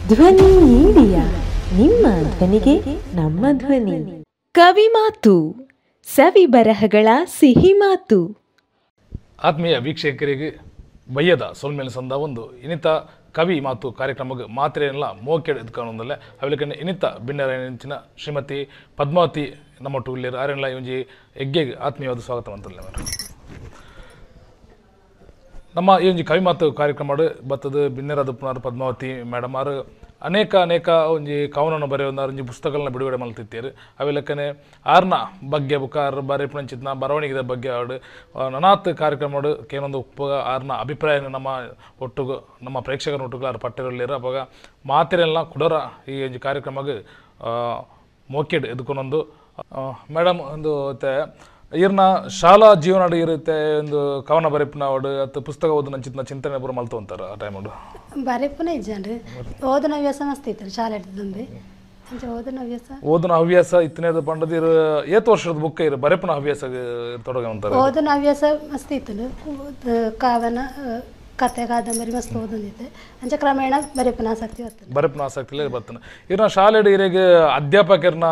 ಧ್ವನಿ ಮೀಡಿಯಾ, ನಿಮ್ಮ ಧ್ವನಿಗೆ ನಮ್ಮ ಧ್ವನಿ. ಕವಿ ಮಾತು, ಸವಿ ಬರಹಗಳ ಸಿಹಿ ಮಾತು. ಆತ್ಮೀಯ ವೀಕ್ಷಕರಿಗೆ ಬಯ್ಯದ ಸೊಲ್ಮೇಲೆ ಸಂದ ಒಂದು ಇನಿತ ಕವಿ ಮಾತು ಕಾರ್ಯಕ್ರಮಕ್ಕೆ ಮಾತ್ರೆಯಲ್ಲ ಮೋಕೆಡ್ ಎದ್ಕೊಂಡಲ್ಲ ಅವಳಿಗೆ ಇನಿತ ಬಿನ್ನರ ಶ್ರೀಮತಿ ಪದ್ಮಾವತಿ ನಮ್ಮ ಟೂಲಿಯರ್ ಆರೆಲ್ಲ ಒಂಜಿ ಎಗ್ಗೆಗೆ ಆತ್ಮೀಯವಾದ ಸ್ವಾಗತ ಅಂತಲ್ಲ. ನಮ್ಮ ಈ ಒಂಜಿ ಕವಿ ಮಾತು ಕಾರ್ಯಕ್ರಮ ಬತ್ತದ ಬಿನ್ನೆರಾದ ಪುನರ್ ಪದ್ಮಾವತಿ ಮೇಡಮ್ ಆರು ಅನೇಕ ಅನೇಕ ಒಂಜಿ ಕವನವನ್ನು ಬರೆಯೋದಾರು ಒಂಜಿ ಪುಸ್ತಕಗಳನ್ನ ಬಿಡುಗಡೆ ಮಲ್ತಿತ್ತೀರು. ಅವೆಲ್ಲಕ್ಕನೆ ಆರ್ನ ಬಗ್ಗೆ ಬುಕ್ಕ ಆರು ಬರೆಪುಣಂಚಿತ್ನ ಬರವಣಿಗೆದ ಬಗ್ಗೆ ಆಡು ನನಾತ್ ಕಾರ್ಯಕ್ರಮ ಕೇನೊಂದು ಉಪ್ಪ ಆರ್ನ ಅಭಿಪ್ರಾಯನ ನಮ್ಮ ಒಟ್ಟುಗು ನಮ್ಮ ಪ್ರೇಕ್ಷಕರ ಒಟ್ಟುಗು ಆರು ಪಟ್ಟಿರಲ್ಲಿರು. ಅವಾಗ ಮಾತಿರೆಲ್ಲ ಕುಡರ ಈ ಒಂಜಿ ಕಾರ್ಯಕ್ರಮಕ್ಕೆ ಮೋಕೆಡ್ ಎದ್ಕೊಂಡೊಂದು ಮೇಡಮ್ ಒಂದು ಈರ್ನ ಶಾಲಾ ಜೀವನ ಇರುತ್ತೆ ಒಂದು ಕವನ ಬರೆಪುನ ಅವಡು ಅಥವಾ ಪುಸ್ತಕ ಓದನ ಚಿಂತನೆ ಚಿಂತನೆ ಪೂರ ಮಲ್ತು ಅಂತಾರೆ ಆ ಟೈಮ್ ಬರೆಪುನ ಇಜ್ಜಾನ್ರಿ. ಓದನ ಹವ್ಯಾಸ ಮಸ್ತ್ ಇತ್ತು ಶಾಲೆ ದುಂಬೆ. ಓದನ ಹವ್ಯಾಸ ಓದನ ಹವ್ಯಾಸ ಇತ್ತನೇದು ಪಂಡದ ಇರು ಏತ್ ವರ್ಷದ ಬುಕ್ ಇರು ಬರೆಪುನ ಹವ್ಯಾಸ ತೊಡಗ ಅಂತಾರೆ. ಓದನ ಹವ್ಯಾಸ ಮಸ್ತ್ ಇತ್ತು. ಕವನ ಕತೆ ಕಾದಂಬರಿ ಮಸ್ತ್ ಓದೊಂದಿತ್ತು. ಅಂಚೆ ಕ್ರಮೇಣ ಬರೆಪುನ ಆಸಕ್ತಿ ಬರ್ತದೆ, ಬರೆಪುನ ಆಸಕ್ತಿ ಬರ್ತದೆ. ಇರ್ನ ಶಾಲೆ ಇರೆಗೆ ಅಧ್ಯಾಪಕರನ್ನ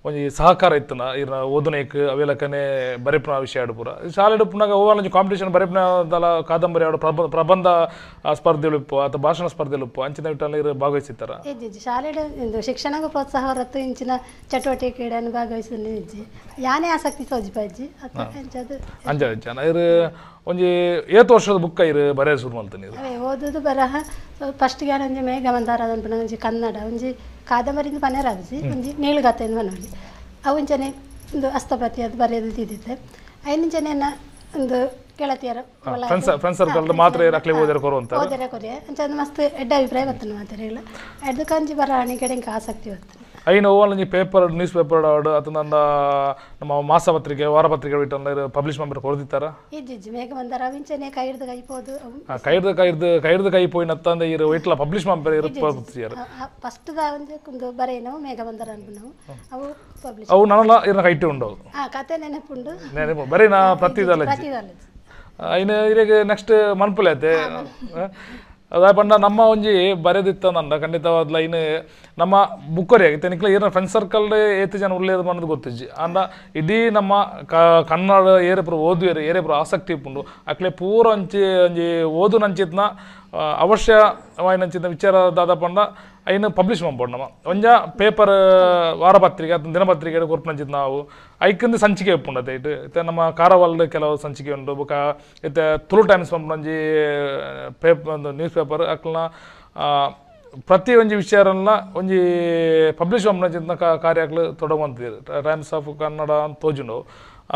ಒಂಜಿ ಸಹಕಾರ ಇತ್ತನ ಇರ್ನ ಓದನೇಕ್ ಅವೆಲಕನೆ ಬರೆಪುನ ವಿಷಯ ಪೂರ ಶಾಲೆ ಪುನಗ ಒಂಜಿ ಕಾಂಪಿಟೇಷನ್ ಬರೆಪುನ ಕಾದಂಬರಿ ಆಡು ಪ್ರಬಂಧ ಸ್ಪರ್ಧೆಗಳು ಇಪ್ಪು ಅಥವಾ ಭಾಷಣ ಸ್ಪರ್ಧೆಗಳು ಇಪ್ಪು ಅಂಚಿನ ವಿಟ್ಟಲ್ಲಿ ಇರು ಭಾಗವಹಿಸಿತ್ತಾರ. ಶಾಲೆ ಶಿಕ್ಷಣಕ್ಕೂ ಪ್ರೋತ್ಸಾಹ ಹೊರತು ಇಂಚಿನ ಚಟುವಟಿಕೆಗಳನ್ನು ಭಾಗವಹಿಸಿದ ಇಜ್ಜಿ ಯಾನೇ ಆಸಕ್ತಿ ತೋಜಿಪ ಇಜ್ಜಿ ಅಂಚ ಇಜ್ಜಾನ ಇರು ಒಂಜಿ ಏತ್ ವರ್ಷದ ಬುಕ್ಕ ಇರು ಬರೆಯ ಶುರು ಮಲ್ತೀನಿ. ಅವೇ ಓದುದು ಬರಹ ಫಸ್ಟ್ಗೆ ಒಂಜಿ ಮೇಘಮಂದಾರ ಅನ್ಪುನ ಒಂಜಿ ಕನ್ನಡ ಒಂಜಿ ಕಾದಂಬರಿಯಿಂದ ಪನೇರಾಬಿಸಿ ಒಂಜಿ ನೀಳುಗತೆಯಿಂದ ಮನೋಲಿ ಅವಂಚನೆ ಒಂದು ಹಸ್ತಪ್ರತಿ ಅದು ಬರೆಯೋದು ಇದ್ದಿದ್ದೆ. ಐನಿಂಚನೆ ಒಂದು ಗೆಳತಿಯರ ಓದರ ಕೊರಿಯ ಅಂಚ ಮಸ್ತ್ ಎಡ್ಡ ಅಭಿಪ್ರಾಯ ಬರ್ತದೆ ಮಾತಾಡಿಲ್ಲ. ಅದಕ್ಕೆ ಅಂಜಿ ಬರವಣಿಗೆ ಎಂಕ್ ಆಸಕ್ತಿ ಬರ್ತದೆ. ಐನ ಒಂಜಿ ಪೇಪರ್ ನ್ಯೂಸ್ ಪೇಪರ್ ಆಡು ಅಥವಾ ನನ್ನ ನಮ್ಮ ಮಾಸಪತ್ರಿಕೆ ವಾರಪತ್ರಿಕೆ ಇಟ್ಟು ಪಬ್ಲಿಷ್ ಮಾಡ್ಬೇಕು ಕೊರ್ದಿತ್ತಾರ. ಇಜ್ಜಿ ಮೇಘಮಂದಾರ ಅವಿಂಚನೆ ಕೈ ಹಿಡ್ದು ಕೈ ಪೋದು ಕೈ ಹಿಡ್ದು ಕೈ ಹಿಡ್ದು ಕೈ ಹಿಡ್ದು ಕೈ ಪೋಯಿನತ್ತಂದ ಇರು ಇಟ್ಲ ಪಬ್ಲಿಷ್ ಮಾಡ್ತಾರೆ ಇರು ಫಸ್ಟ್ ಒಂದು ಬರೇನೋ ಮೇಘಮಂದಾರ ಅನ್ಪುನವು ಅವು ಪಬ್ಲಿಷ್ ಅವು ನನಲ ಇರ್ನ ಕೈಟಿ ಉಂಡು ಕತೆ ನೆನಪುಂಡು ನೆನಪು ಬರೀ ನಾ ಪ್ರತಿದಲ್ಲ ಐನ ಇರೆಗೆ ನೆಕ್ಸ್ಟ್ ಮನ್ಪುಲೆ ಐತೆ. ಅದ ಪಂಡ ನಮ್ಮ ಒಂಜಿ ಬರೆದಿತ್ತ ನಂಡ ಖಂಡಿತವಾದ ಲೈನ್ ನಮ್ಮ ಬುಕ್ಕರಿ ಆಗಿತ್ತು ನಿಕ್ಲ ಏನ ಫ್ರೆಂಡ್ ಸರ್ಕಲ್ ಏತು ಜನ ಉಳ್ಳೇದು ಅನ್ನೋದು ಗೊತ್ತಿಜ್ಜಿ. ಅಂಡ ಇಡೀ ನಮ್ಮ ಕನ್ನಡ ಏರೇಪುರ ಓದುವೇರು ಏರೇಪುರ ಆಸಕ್ತಿ ಉಂಡು ಅಕ್ಲೆ ಪೂರ ಒಂಚಿ ಒಂಜಿ ಓದು ನಂಚಿತ್ನ ಅವಶ್ಯವಾಯಿನಂಚಿನ ವಿಚಾರ ದಾದ ಪಂಡ ಐನು ಪಬ್ಲಿಷ್ ಮಾಡ್ಬೋದು ನಮ್ಮ ಒಂಜ ಪೇಪರ್ ವಾರಪತ್ರಿಕೆ ಅಥವಾ ದಿನಪತ್ರಿಕೆ ಕೊರ್ಪುನಂಚಿತ್ ನಾವು ಐಕಂದು ಸಂಚಿಕೆ ಉಪ್ಪುಂಡತೆ ಇಟ್ಟು ಇತ್ತೆ ನಮ್ಮ ಕಾರವಾಲ್ಡ್ ಕೆಲವು ಸಂಚಿಕೆ ಉಂಡು ಬೊಕ ಇತ್ತೆ ತುಳು ಟೈಮ್ಸ್ ಪಂಪುನಂಜಿ ಪೇಪರ್ ಒಂದು ನ್ಯೂಸ್ ಪೇಪರ್ ಅಕ್ಲನ ಪ್ರತಿ ಒಂಜಿ ವಿಚಾರನ್ನ ಒಂಜಿ ಪಬ್ಲಿಷ್ ಮಾಡ್ಪುನಂಚಿತ್ನ ಕಾರ್ಯಕ್ಲು ತೊಡಗುವಂತಿದ್ರು. ಟೈಮ್ಸ್ ಆಫ್ ಕನ್ನಡ ಅಂತ ತೋಜುಂಡು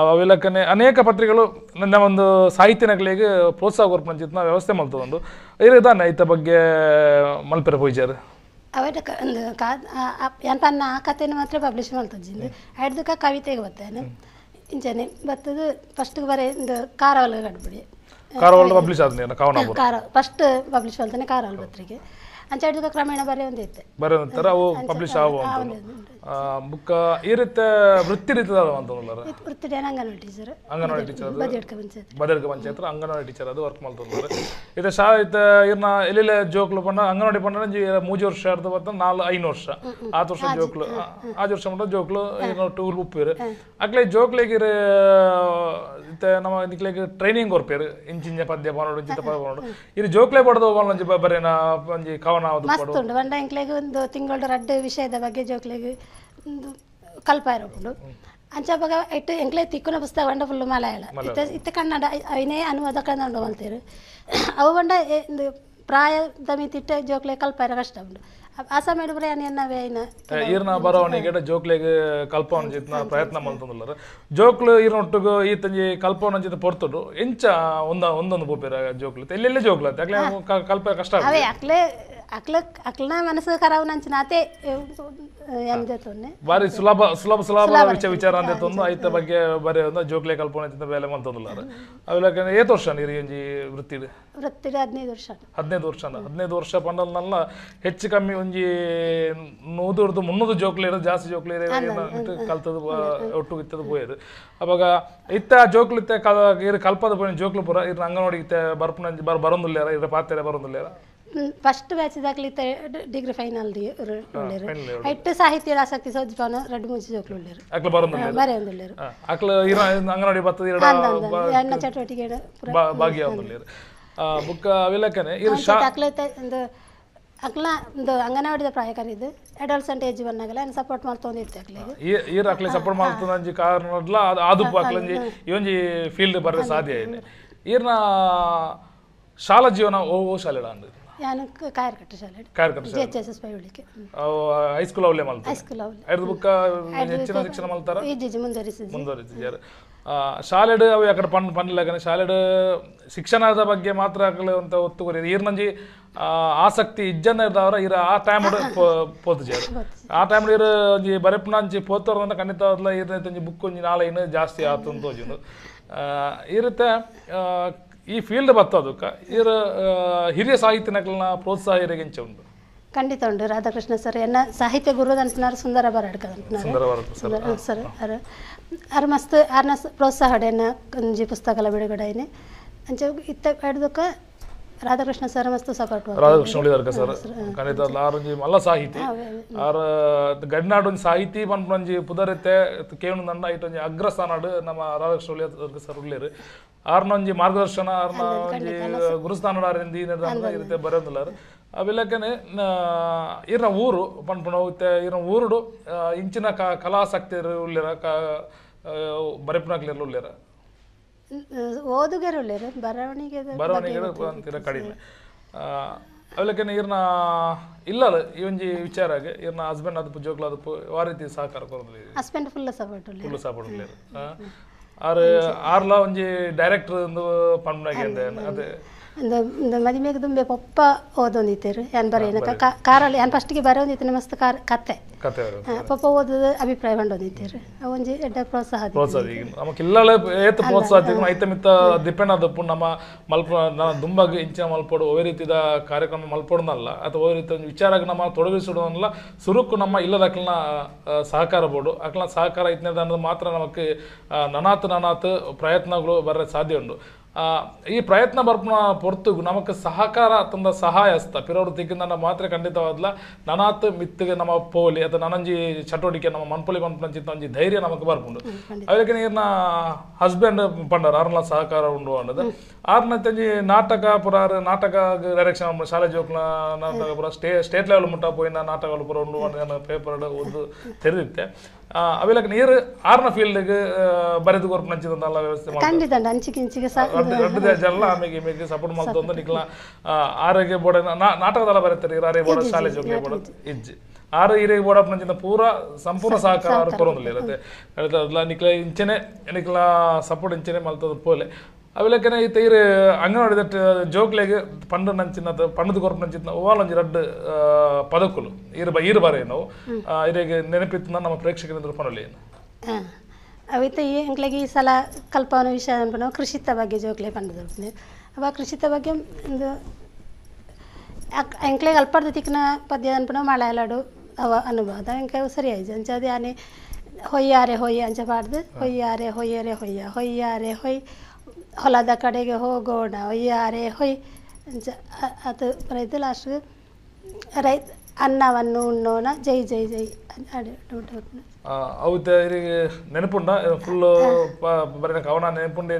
ಅವೆಲ್ಲಕ್ಕನೆ ಅನೇಕ ಪತ್ರಿಕೆಗಳು ನನ್ನ ಒಂದು ಸಾಹಿತ್ಯನಗಳಿಗೆ ಪ್ರೋತ್ಸಾಹ ಕೊರ್ಪುನಂಚಿತ್ನ ವ್ಯವಸ್ಥೆ ಮಲ್ತದೊಂದು ಇದಾನೆ ಐತ ಬಗ್ಗೆ ಮಲ್ಪೆರ ಪೂಜಾರು. ಅವೆಟ ಒಂದು ಕಾ ಪನ್ನ ಆ ಕಥೆನ ಮಾತ್ರ ಪಬ್ಲಿಷ್ ಮಲ್ತಜ್ಜಿಂದು ಐಡ್ದಕ್ಕ ಕವಿತೆಗೆ ಬರ್ತೇನೆ ಇಂಚನೆ ಬರ್ತದೆ. ಫಸ್ಟ್ ಬರೇ ಒಂದು ಕಾರವಾಲ ಕಡ್ಬಿಡಿ ಕಾರವಾಲ ಪಬ್ಲಿಷ್ ಆದ ಕವನ ಕಾರ ಫಸ್ಟ್ ಪಬ್ಲಿಷ್ ಮಾಡ್ತಾನೆ ಕಾರವಾಲ ಪತ್ರಿಕೆ ಅಂಚೆ ಐಡ್ದಕ್ಕ ಕ್ರಮೇಣ ಬರೆಯ ಒಂದು ಇತ್ತೆ ಬರೆಯ ನಂತರ ಅವು ಪಬ್ಲಿಷ್ ಆಗುವ ಬುಕ್ಕ ಈ ರೀತಿ ವೃತ್ತಿ ರೀತಿ ವೃತ್ತಿ anganwadi teacher anganwadi teacher Badiyadka panchayat Badiyadka panchayat anganwadi teacher ಅದು ವರ್ಕ್ ಮಾಡ್ತಾರೆ. ಇದು ಶಾ ಇತ್ತ ಇರ್ನ ಎಲ್ಲೆಲ್ಲ ಜೋಕ್ಲು ಪಂಡ ಅಂಗನವಾಡಿ ಪಂಡ ಮೂಜಿ ವರ್ಷ ಅರ್ಧ ಬರ್ತ 4 5 ವರ್ಷ 6 ವರ್ಷ ಜೋಕ್ಲು 6 ವರ್ಷ ಮಟ್ಟ ಜೋಕ್ಲು ಟೂಲ್ ಉಪ್ಪೇರು ಅಕ್ಲೆ ಜೋಕ್ಲೆಗೆ ಇತ್ತೆ ನಮ್ಮ ನಿಕ್ಲೆಗ್ ಟ್ರೈನಿಂಗ್ ಕೊರ್ಪೇರು ಇಂಚಿಂಚ ಪದ್ಯ ಪಾನೋಡು ಇಂಚಿತ ಪದ ಪಾನೋಡು ಇದು ಜೋಕ್ಲೆ ಪಡೆದು ಒಂಜಿ ಬರೇನ ಒಂಜಿ ಕವನ ಮಸ್ತ್ ಉಂಡು. ಪಂಡ ಎಂಕ್ಲೆಗ್ ಒಂದು ತಿಂಗಳು ರಡ್ಡು ವಿಷಯದ ಬಗ್ಗೆ ಜೋಕ್ಲೆಗ್ ಒಂದು ಕಲ್ಪ ಇರೋಪುಂಡು. ಅಂಚ ಇಟ್ಟು ಎಂಕ್ಲೆ ತಿಕ್ಕುನ ಪುಸ್ತಕ ಪಂಡ ಫುಲ್ಲು ಮಲಯಾಳ ಇತ್ತೆ ಇತ್ತೆ ಕನ್ನಡ ಐನೇ ಅನುವಾದ ಕನ್ನಡ ಮಲ್ತೇರು ಅವು ಪಂಡ ಒಂದು ಪ್ರಾಯದ ಮಿತಿಟ್ಟು ಜೋಕ್ಲೆ ಕಲ್ಪ ಇರೋ ಕಷ್ಟ ಉಂಡು. ಆ ಸಮಯ ಪೂರ ಏನ್ ಐನ ಈರ್ನ ಬರವಣಿಗೆ ಜೋಕ್ಲೆಗ್ ಕಲ್ಪವನ ಪ್ರಯತ್ನ ಮಲ್ತೊಂದುಲ್ಲಾರ ಜೋಕ್ಲು ಈರ್ನೊಟ್ಟುಗು ಈ ತಂಜಿ ಕಲ್ಪವನ ಜಿತ ಪೊರ್ತುಡು ಎಂಚ ಒಂದ ಒಂದೊಂದು ಪೋಪೇರ ಜೋಕ್ಲು ಎಲ್ಲೆಲ್ಲೇ ಜೋಕ್ಲು ಅಕ್ಲೆ ಕಲ್ಪ ಕಷ್ಟ. ಅವೇ ಅಕ್ಲೆ ಅಕ್ಲ ಅಕ್ಲನ ಮನಸ್ಸು ಕರಾವನಂಚಿನ ಆತೆ ಬಾರಿ ಸುಲಭ ಸುಲಭ ಸುಲಭ ವಿಚಾರ ಅಂತ ಐತ ಬಗ್ಗೆ ಬರೀ ಜೋಕ್ಲೆ ಕಲ್ಪವನ ಜಿತ ಬೇಲೆ ಮಲ್ತೊಂದುಲ್ಲಾರ. ಅವೆಲ್ಲ ಏತ್ ವರ್ಷ ನೀರು ಒಂಜಿ ವೃತ್ತಿ ವೃತ್ತಿ 15 ವರ್ಷ 15 ವರ್ಷ 15 ವರ್ಷ ಪಂಡಲ್ನಲ್ಲ ಹೆಚ್ಚು ಕಮ್ಮಿ ಒಂಜಿ 100 300 ಜೋಕ್ಲೇರು ಜಾಸ್ತಿ ಜೋಕ್ಲೇರು ಕಲ್ತದ ಒಟ್ಟು ಇತ್ತದ ಪೋಯರು. ಅವಾಗ ಇತ್ತ ಜೋಕ್ಲು ಇತ್ತ ಕಲ್ಪದ ಪೋಯಿನ ಜೋಕ್ಲು ಪೂರ ಇರ್ ಅಂಗನವಾಡಿ ಇತ್ತೆ ಬರ್ಪುನ ಬರೊಂದುಲ್ಲಾರ ಇರ ಪಾತೆರೆ ಬರೊಂದುಲ್ಲಾರ ಫಸ್ಟ್ ಬ್ಯಾಚ್ ದಾಖಲೆ ಡಿಗ್ರಿ ಫೈನಲ್ ಉಳ್ಳೇರು ಐಟ್ ಸಾಹಿತ್ಯ ಆಸಕ್ತಿ ಸೋಜಿಪಾನ ರಡ್ಡು ಮೂಜಿ ಜೋಕ್ಲು ಉಳ್ಳೇರು ಅಕ್ಲ ಬರೋದು ಬರೆಯೊಂದುಳ್ಳೇರು ಅಕ್ಲ ಅಂಗನವಾಡಿ ಬತ್ತದ ಎಣ್ಣ ಚಟುವಟಿಕೆ ಭಾಗಿಯಾವೊಂದುಳ್ಳೇರು ಬುಕ್ಕ ಅವಿಲಕ್ಕನೆ ಅಕ್ಲ ಒಂದು ಅಕ್ಲ ಒಂದು ಅಂಗನವಾಡಿದ ಪ್ರಾಯಕರಿದ್ದು ಅಡಲ್ಸೆಂಟ್ ಏಜ್ ಬಂದಾಗಲ ಸಪೋರ್ಟ್ ಮಾಡ್ತೊಂದಿತ್ತು ಅಕ್ಲಿಗೆ ಈರ್ ಅಕ್ಲೆ ಸಪೋರ್ಟ್ ಮಾಡ್ತೊಂದು ಕಾರಣಡ್ಲ ಆದುಪ್ಪು ಅಕ್ಲಂಜಿ ಈ ಒಂಜಿ ಫೀಲ್ಡ್ ಬರ ಸಾಧ್ಯ ಐನೆ ಈರ್ನ ಶಾಲಾ ಜೀವನ ಓ ಓ ಶಾಲೆ ಅಂದ್ ಯಾನು ಕಾಯರ್ಕಟ್ಟೆ ಶಾಲೆ Kayarkatte J H S S Paivalike high school ಅವಲೇ ಮಲ್ತ ಹೈಸ್ಕೂಲ್ ಅವಲೇ ಐದು ಬುಕ್ಕ ಹೆಚ್ಚಿನ ಶಿಕ್ಷಣ ಮಲ್ತಾರ ಇಜ್ಜಿ ಮುಂದುವರಿಸಿದ್ವಿ ಮುಂದುವರಿಸಿದ್ದಾರೆ ಶಾಲೆಡ್ ಅವು ಅಕಡೆ ಪನ್ನಿಲ್ಲಕನೆ ಶಾಲೆಡ್ ಶಿಕ್ಷಣದ ಬಗ್ಗೆ ಮಾತ್ರ ಅಂತ ಒತ್ತು ಕೊರಿ ಈರ್ನಂಜಿ ಆಸಕ್ತಿ ಇಜ್ಜನ ಇದ್ದವರ ಇರ ಆ ಟೈಮ್ ಪೋತುಜಾರು ಆ ಟೈಮ್ ಇರು ಒಂಜಿ ಬರೆಪುನಂಚಿ ಪೋತವ್ರ ಖಂಡಿತವಾದ್ಲ ಈರ್ನ ಒಂಜಿ ಬುಕ್ ಒಂಜಿ ನಾಳೆ ಇನ್ನು ಜಾಸ್ತಿ ಆತು ಅಂತ ತೋಜುಂಡು ಈ ರೀತಿ ಈ ಫೀಲ್ಡ್ ಬತ್ತದಕ್ಕ ಇರ ಹಿರಿಯ ಸಾಹಿತ್ಯನಕಲ್ನ ಪ್ರೋತ್ಸಾಹ ಇರಗಿಂಚ ಉಂಟು ಖಂಡಿತ ಉಂಟು. ರಾಧಾಕೃಷ್ಣ ಸರ್ ಎನ್ನ ಸಾಹಿತ್ಯ ಗುರು ಅಂటున్నారు, ಸುಂದರ ಬರಡ್ಕ ಅಂటున్నారు ಸರ್. ಅರ್ ಅರ್ ಮಸ್ತ್ ಅರ್ನ ಪ್ರೋತ್ಸಾಹ ಎನ್ನ ಒಂಜಿ ಪುಸ್ತಕಲ ಬಿಡುಗಡೆ ಐನೆ ಅಂಚ ಇತ್ತ ಹಿಡ್ದಕ್ಕ ರಾಧಾಕೃಷ್ಣ ಸರ್ ಮಸ್ತ್ ಸಪೋರ್ಟ್. ರಾಧಾಕೃಷ್ಣ ಉಳಿದಾರ್ಕ ಸರ್ ಖಂಡಿತ ಆರೊಂಜಿ ಮಲ್ಲ ಸಾಹಿತಿ ಆರ್ ಗಡ್ನಾಡು ಒಂಜಿ ಸಾಹಿತಿ ಪನ್ಪುನೊಂಜಿ ಪುದರಿತ್ತೆ ಕೇಣು ನಂಡ ಐಟ್ ಒಂಜಿ ಅಗ್ರಸ್ಥಾನಾಡು ನಮ್ಮ ರಾಧಾಕೃಷ್ಣ ಉಳಿದಾರ್ಕ ಸರ್ ಉಳ್ಳೇರು. ಆರ್ನೊಂಜಿ ಮಾರ್ಗದರ್ಶನ ಆರ್ನ ಒಂಜಿ ಗುರುಸ್ಥಾನ ಇರುತ್ತೆ ಬರೆಯೊಂದುಲ್ಲಾರು. ಅವಿಲಕ್ಕನೆ ಇರ್ನ ಊರು ಪನ್ಪುನವು ಇತ್ತೆ ಇರ್ನ ಊರುಡು ಇಂಚಿನ ಕಲಾಸಕ್ತಿ ಉಳ್ಳೇರ ಬರೆಪುನಕ್ಲೆರ್ ಉಳ್ಳೇರ ಓದುಗರು ಉಳ್ಳೇರು, ಬರವಣಿಗೆ ಬರವಣಿಗೆ ಅಂತೀರ ಕಡಿಮೆ. ಅವಿಲಕ್ಕನೆ ಇರ್ನ ಇಲ್ಲ ಈ ಒಂಜಿ ವಿಚಾರ ಇರ್ನ ಹಸ್ಬೆಂಡ್ ಅದಪ್ಪು ಜೋಕ್ಲ ಅದಪ್ಪು ಯಾವ ರೀತಿ ಸಹಕಾರ ಕೊರೊಂದುಲ್ಲೆರ್? ಹಸ್ಬೆಂಡ್ ಫುಲ್ ಸಪೋರ್ಟ್ ಉಲ್ಲೆರ್, ಫುಲ್ ಸಪೋರ್ಟ್ ಉಲ್ಲೆರ್. ಆರ್ ಆರ್ಲ ಒಂಜಿ ಡೈರೆಕ್ಟರ್ ಒಂದು ಪನ್ಪುನಗೆ ಅದೇ ಒಂದು ಮದಿಮೆಗೆ ದುಂಬೆ ಪೊಪ್ಪ ಓದೊಂದಿತ್ತೇರು ಯಾನ್ ಬರೆಯನ ಕಾರಲ್ಲಿ ಯಾನ್ ಫಸ್ಟ್ಗೆ ಬರೆಯೊಂದಿತ್ತೇನೆ ಮಸ್ತ್ ಕಾರ್ ಕತೆ ಪೊಪ್ಪ ಓದದ ಅಭಿಪ್ರಾಯ ಪಂಡೊಂದಿತ್ತೇರು. ಒಂಜಿ ಎಡ್ಡ ಪ್ರೋತ್ಸಾಹ ಪ್ರೋತ್ಸಾಹ ನಮಕ್ ಇಲ್ಲಳೆ ಏತ್ ಪ್ರೋತ್ಸಾಹ ಐತ ಮಿತ್ತ ಡಿಪೆಂಡ್ ಆದಪ್ಪು ನಮ್ಮ ಮಲ್ಪ ದುಂಬಾಗ ಇಂಚಿನ ಮಲ್ಪೋಡು ಒವೇ ರೀತಿದ ಕಾರ್ಯಕ್ರಮ ಮಲ್ಪೋಡ್ನಲ್ಲ ಅಥವಾ ಒವೇ ರೀತಿ ವಿಚಾರಕ್ಕೆ ನಮ್ಮ ತೊಡಗಿಸಿಡೋನಲ್ಲ ಸುರುಕು ನಮ್ಮ ಇಲ್ಲದ ಅಕ್ಲನ ಸಹಕಾರ ಬೋಡು ಅಕ್ಲನ ಸಹಕಾರ ಇತ್ತನೇ ಅನ್ನೋದು ಮಾತ್ರ ನಮಕ್ ನನಾತ್ ನನಾತ್ ಪ್ರಯತ್ನಗಳು ಬರ ಸಾಧ್ಯ ಉಂಟು. ಈ ಪ್ರಯತ್ನ ಬರ್ಪುನ ಪೊರ್ತುಗು ನಮಕ್ ಸಹಕಾರ ತಂದ ಸಹಾಯ ಅಸ್ತ ಪಿರವರು ತಿಕ್ಕಿಂದ ಮಾತ್ರ ಖಂಡಿತವಾದ್ಲ ನನಾತ್ ಮಿತ್ತಿಗೆ ನಮ್ಮ ಪೋಲಿ ಅಥವಾ ನನಂಜಿ ಚಟುವಟಿಕೆ ನಮ್ಮ ಮನ್ಪೊಲಿ ಪನ್ಪುನಂಚಿತ್ತ ಒಂಜಿ ಧೈರ್ಯ ನಮಕ್ ಬರ್ಪುಂಡು. ಅದಕ್ಕೆ ನೀರ್ನ ಹಸ್ಬೆಂಡ್ ಪಂಡರ್ ಆರ್ನ ಸಹಕಾರ ಉಂಡು ಅನ್ನೋದು ಆರ್ನ ತಂಜಿ ನಾಟಕ ಪುರ ನಾಟಕ ಡೈರೆಕ್ಷನ್ ಶಾಲೆ ಜೋಕ್ಲ ನಾಟಕ ಪುರ ಸ್ಟೇಟ್ ಲೆವೆಲ್ ಮುಟ್ಟ ಪೋಯಿನ ನಾಟಕಗಳು ಪುರ ಉಂಡು ಅನ್ನೋ ಪೇಪರ್ ಓದು ತೆರೆದಿತ್ತೆ. ಅವೆಲ್ಲ ನೀರು ಆರ್ನ ಫೀಲ್ಡ್ಗೆ ಬರೆದು ಕೊರ್ಪುನಂಚಿದಂತೆಲ್ಲ ವ್ಯವಸ್ಥೆ ಖಂಡಿತ ಅಂಚಿಗೆ ಇಂಚಿಗೆ ಜನ ಆಮೇಲೆ ಇಮೇಗೆ ಸಪೋರ್ಟ್ ಮಾಡ್ತಂದು ನಿಕ್ಲ ಆರೋಗ್ಯ ಬೋರ್ಡ್ ನಾಟಕದಲ್ಲ ಬರೀತಾರೆ ಆರೋಗ್ಯ ಬೋರ್ಡ್ ಶಾಲೆ ಜೋಗ್ಲಿ ಬೋರ್ಡ್ ಇಜ್ಜಿ ಆರು ಹಿರಿಯ ಬೋರ್ಡ್ ನಂಚಿನ ಪೂರ ಸಂಪೂರ್ಣ ಸಹಕಾರ ಆರು ಕೊರೊಂದಿಲ್ಲ ಇರುತ್ತೆ. ಅಲ್ಲ ನಿಕ್ಲ ಇಂಚನೆ ನಿಕ್ಲ ಸಪೋರ್ಟ್ ಇಂಚನೆ ಮಲ್ತದ ಪೋಲೆ ಅವೆಲ್ಲಕ್ಕನೆ ಈ ತೈರು ಅಂಗನವಾಡಿದ ಜೋಕ್ಲೆಗ್ ಪಂಡು ನಂಚಿನ ಪಂಡದ ಕೊರಪು ನಂಚಿನ ಓವಾಲೊಂಜಿ ರಡ್ಡ್ ಪದಕುಲು ಈರು ಈರು ಬಾರೆ ನಾವು ಇರೆಗ್ ನೆನಪಿತ್ತು ನಮ್ಮ ಪ್ರೇಕ್ಷಕರಿಂದ ಪನೊಲಿ. ಅವಿತ ಈ ಎಂಕ್ಲೆಗ್ ಈ ಸಲ ಕಲ್ಪವನ ವಿಷಯ ಅನ್ಪುನವು ಕೃಷಿತ ಬಗ್ಗೆ ಜೋಕ್ಲೆ ಪಂಡದ ಅವ ಕೃಷಿತ ಬಗ್ಗೆ ಒಂದು ಎಂಕ್ಲೆಗ್ ಅಲ್ಪರ್ದ ತಿಕ್ನ ಪದ್ಯ ಅನ್ಪುನವು ಮಳೆಯಲಾಡು ಅವ ಅನುಭವ ಎಂಕೆ ಸರಿ ಆಯ್ತು ಅಂಚ ಅದು ಯಾನೆ ಹೊಯ್ಯಾರೆ ಹೊಯ್ಯ ಅಂಚ ಪಾಡ್ದು ಹೊಯ್ಯಾರೆ ಹೊಯ್ಯರೆ ಹೊಯ್ಯ ಹೊಯ್ಯಾರೆ ಹೊಯ್ ಹೊಲದ ಕಡೆಗೆ ಹೋಗೋಣ ಹೊಯ್ಯಾರೆ ಹೊಯ್ ಅಂಚ ಅದು ರೈತ ಲಾಸ್ಟ್ ರೈತ ಅನ್ನವನ್ನು ಉಣ್ಣೋಣ ಜೈ ಜೈ ಜೈ ಅಡೆ ಅವು ನೆನಪುಂಡ ಫುಲ್ ಬರೆನ ಕವನ ನೆನಪುಂಡ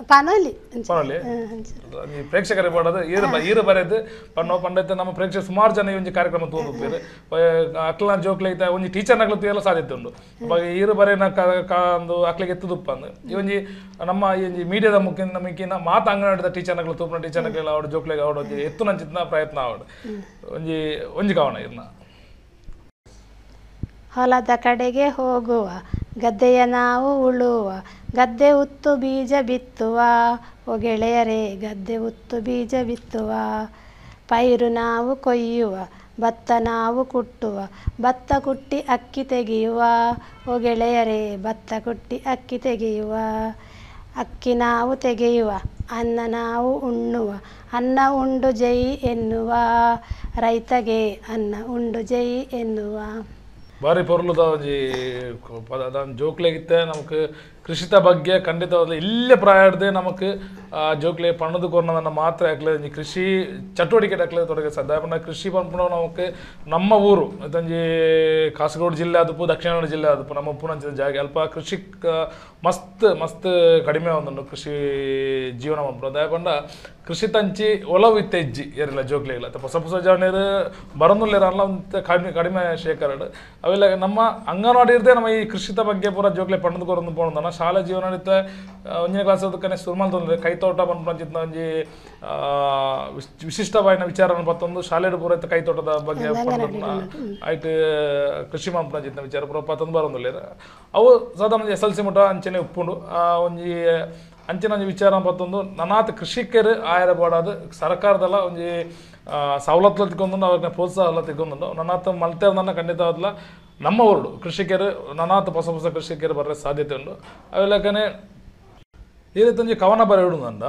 ಪನೊಲಿ ಪನೊಲಿ ಪ್ರೇಕ್ಷಕರೇ ಬೋಡದು ಈರು ಈರು ಬರೆದು ಪನ್ನೋ ಪಂಡೈತೆ ನಮ್ಮ ಪ್ರೇಕ್ಷಕ ಸುಮಾರು ಜನ ಈ ಒಂಜಿ ಕಾರ್ಯಕ್ರಮ ತೂಂದುಪ್ಪೆರ್ ಅಕ್ಲನ ಜೋಕ್ಲೆ ಐತೆ ಒಂಜಿ ಟೀಚರ್ನಕ್ಲು ತೂಯೆಲ ಸಾಧ್ಯತೆ ಉಂಡು ಈರು ಬರೆನ ಒಂದು ಅಕ್ಲೆಗ್ ಎತ್ತುದುಪ್ಪಂದು ಈ ಒಂಜಿ ನಮ್ಮ ಈ ಒಂಜಿ ಮೀಡಿಯಾದ ಮುಖೇನ ಮುಖೇನ ಮಾತ ಅಂಗನವಾಡಿದ ಟೀಚರ್ನಕ್ಲು ತೂಪುನ ಟೀಚರ್ನಕ್ಲೆಲ ಅವಡು ಜೋಕ್ಲೆಗ್ ಅವಡು ಒಂಜಿ ಎತ್ತುನಂಚಿತ್ತಿನ ಪ್ರಯತ್ನ ಆವಡ್ ಒಂಜಿ ಒಂಜಿ ಕವನ ಇರ್ನ. ಹೊಲದ ಕಡೆಗೆ ಹೋಗುವ ಗದ್ದೆಯ ನಾವು ಉಳುವ ಗದ್ದೆ ಉತ್ತು ಬೀಜ ಬಿತ್ತುವ ಓ ಗೆಳೆಯರೇ ಗದ್ದೆ ಉತ್ತು ಬೀಜ ಬಿತ್ತುವ ಪೈರು ನಾವು ಕೊಯ್ಯುವ ಭತ್ತ ನಾವು ಕುಟ್ಟುವ ಭತ್ತ ಕುಟ್ಟಿ ಅಕ್ಕಿ ತೆಗೆಯುವ ಓ ಗೆಳೆಯರೇ ಭತ್ತ ಕುಟ್ಟಿ ಅಕ್ಕಿ ತೆಗೆಯುವ ಅಕ್ಕಿ ನಾವು ತೆಗೆಯುವ ಅನ್ನ ನಾವು ಉಣ್ಣುವ ಅನ್ನ ಉಂಡು ಜೈ ಎನ್ನುವ ರೈತಗೆ ಅನ್ನ ಉಂಡು ಜೈ ಎನ್ನುವ. ಬಾರಿ ಪೊರ್ಲುದ ಒಂಜಿ ಜೋಕ್ಲೆಗಿತ್ತೆ ನಮಕ್ ಕೃಷಿತ ಬಗ್ಗೆ ಖಂಡಿತವಾದ ಇಲ್ಲೇ ಪ್ರಾಯಡ್ದೆ ನಮಕ್ ಜೋಕ್ಲೆ ಪಣ್ಣದು ಕೊರ್ನದನ್ನ ಮಾತ್ರ ಯಾಕಲೆ ಒಂಜಿ ಕೃಷಿ ಚಟುವಟಿಕೆ ಹಾಕ್ಲೆ ತೊಡಗೆ ಸಾಧ್ಯ. ಪಂಡ ಕೃಷಿ ಪನ್ಪುನ ನಮಕ್ ನಮ್ಮ ಊರು ಒಂಜಿ ಕಾಸರಗೋಡು ಜಿಲ್ಲೆ ಆದಪು ದಕ್ಷಿಣ ಕನ್ನಡ ಜಿಲ್ಲೆ ಆದಪು ನಮ್ಮ ಉಪ್ಪುನಂಚಿನ ಜಾಗೆ ಅಲ್ಪ ಕೃಷಿ ಮಸ್ತ್ ಮಸ್ತ್ ಕಡಿಮೆ ಒಂದುಂಡು ಕೃಷಿ ಜೀವನ ಪನ್ಪುನ. ದಾಯೆ ಪಂಡ ಕೃಷಿ ತಂಚಿ ಒಲವು ಇತ್ತೆ ಇಜ್ಜಿ ಏರಿಲ್ಲ ಜೋಕ್ಲೆಗ್ಲ ಹೊಸ ಹೊಸ ಜವನೇರು ಬರೊಂದುಲ್ಲೆರ್ ಅಲ್ಲ ಕಡಿಮೆ ಕಡಿಮೆ ಶೇಖರಡ್ ಅವೆಲ್ಲ ನಮ್ಮ ಅಂಗನವಾಡಿ ಇರದೆ ನಮ್ಮ ಈ ಕೃಷಿತ ಬಗ್ಗೆ ಪೂರ ಜೋಕ್ಲೆ ಪಂಡದು ಕೊರೊಂದು ಪೋಣುಂದನ ಶಾಲೆ ಜೀವನ ಇತ್ತೆ ಒಂಜನೇ ಕ್ಲಾಸ್ ಅದಕ್ಕನೆ ಸುರು ಮಲ್ತೊಂದು ಕೈತೋಟ ಪನ್ಪುನಂಚಿತ್ತಿನ ಒಂಜಿ ವಿಶಿಷ್ಟವಾಯಿನ ವಿಚಾರನ ಪತ್ತೊಂದು ಶಾಲೆಡ್ ಪೂರ ಇತ್ತೆ ಕೈತೋಟದ ಬಗ್ಗೆ ಐಟ್ ಕೃಷಿ ಮಲ್ಪುನಂಚಿತ್ತಿನ ವಿಚಾರ ಪೂರ ಪತ್ತೊಂದು ಬರೊಂದುಲ್ಲೆರ್. ಅವು ಸಾಧಾರಣ S L C ಮುಟ ಅಂಚನೆ ಉಪ್ಪುಂಡು. ಒಂಜಿ ಅಂಚಿನ ಒಂಜಿ ವಿಚಾರ ಪತ್ತೊಂದು ನನಾತ್ ಕೃಷಿಕರು ಆಯರ ಬೋಡಾದ್ ಸರ್ಕಾರದಲ್ಲ ಒಂಜಿ ಸವಲತ್ತು ತಿಕ್ಕೊಂದು ಅವ್ರನ್ನ ಪ್ರೋತ್ಸಾಹ ತಿಕ್ಕೊಂದು ನನಾತ್ ಮಲ್ತೇರ್ದನ್ನ ಖಂಡಿತವಾದ್ಲ ನಮ್ಮ ಊರುಡು ಕೃಷಿಕರು ನನಾತ್ ಹೊಸ ಹೊಸ ಕೃಷಿಕರು ಬರೋ ಸಾಧ್ಯತೆ ಉಂಟು. ಅವೆಲ್ಲಕನೆ ಈ ರೀತಿ ಒಂಜಿ ಕವನ ಬರೆಯುವುದಂದ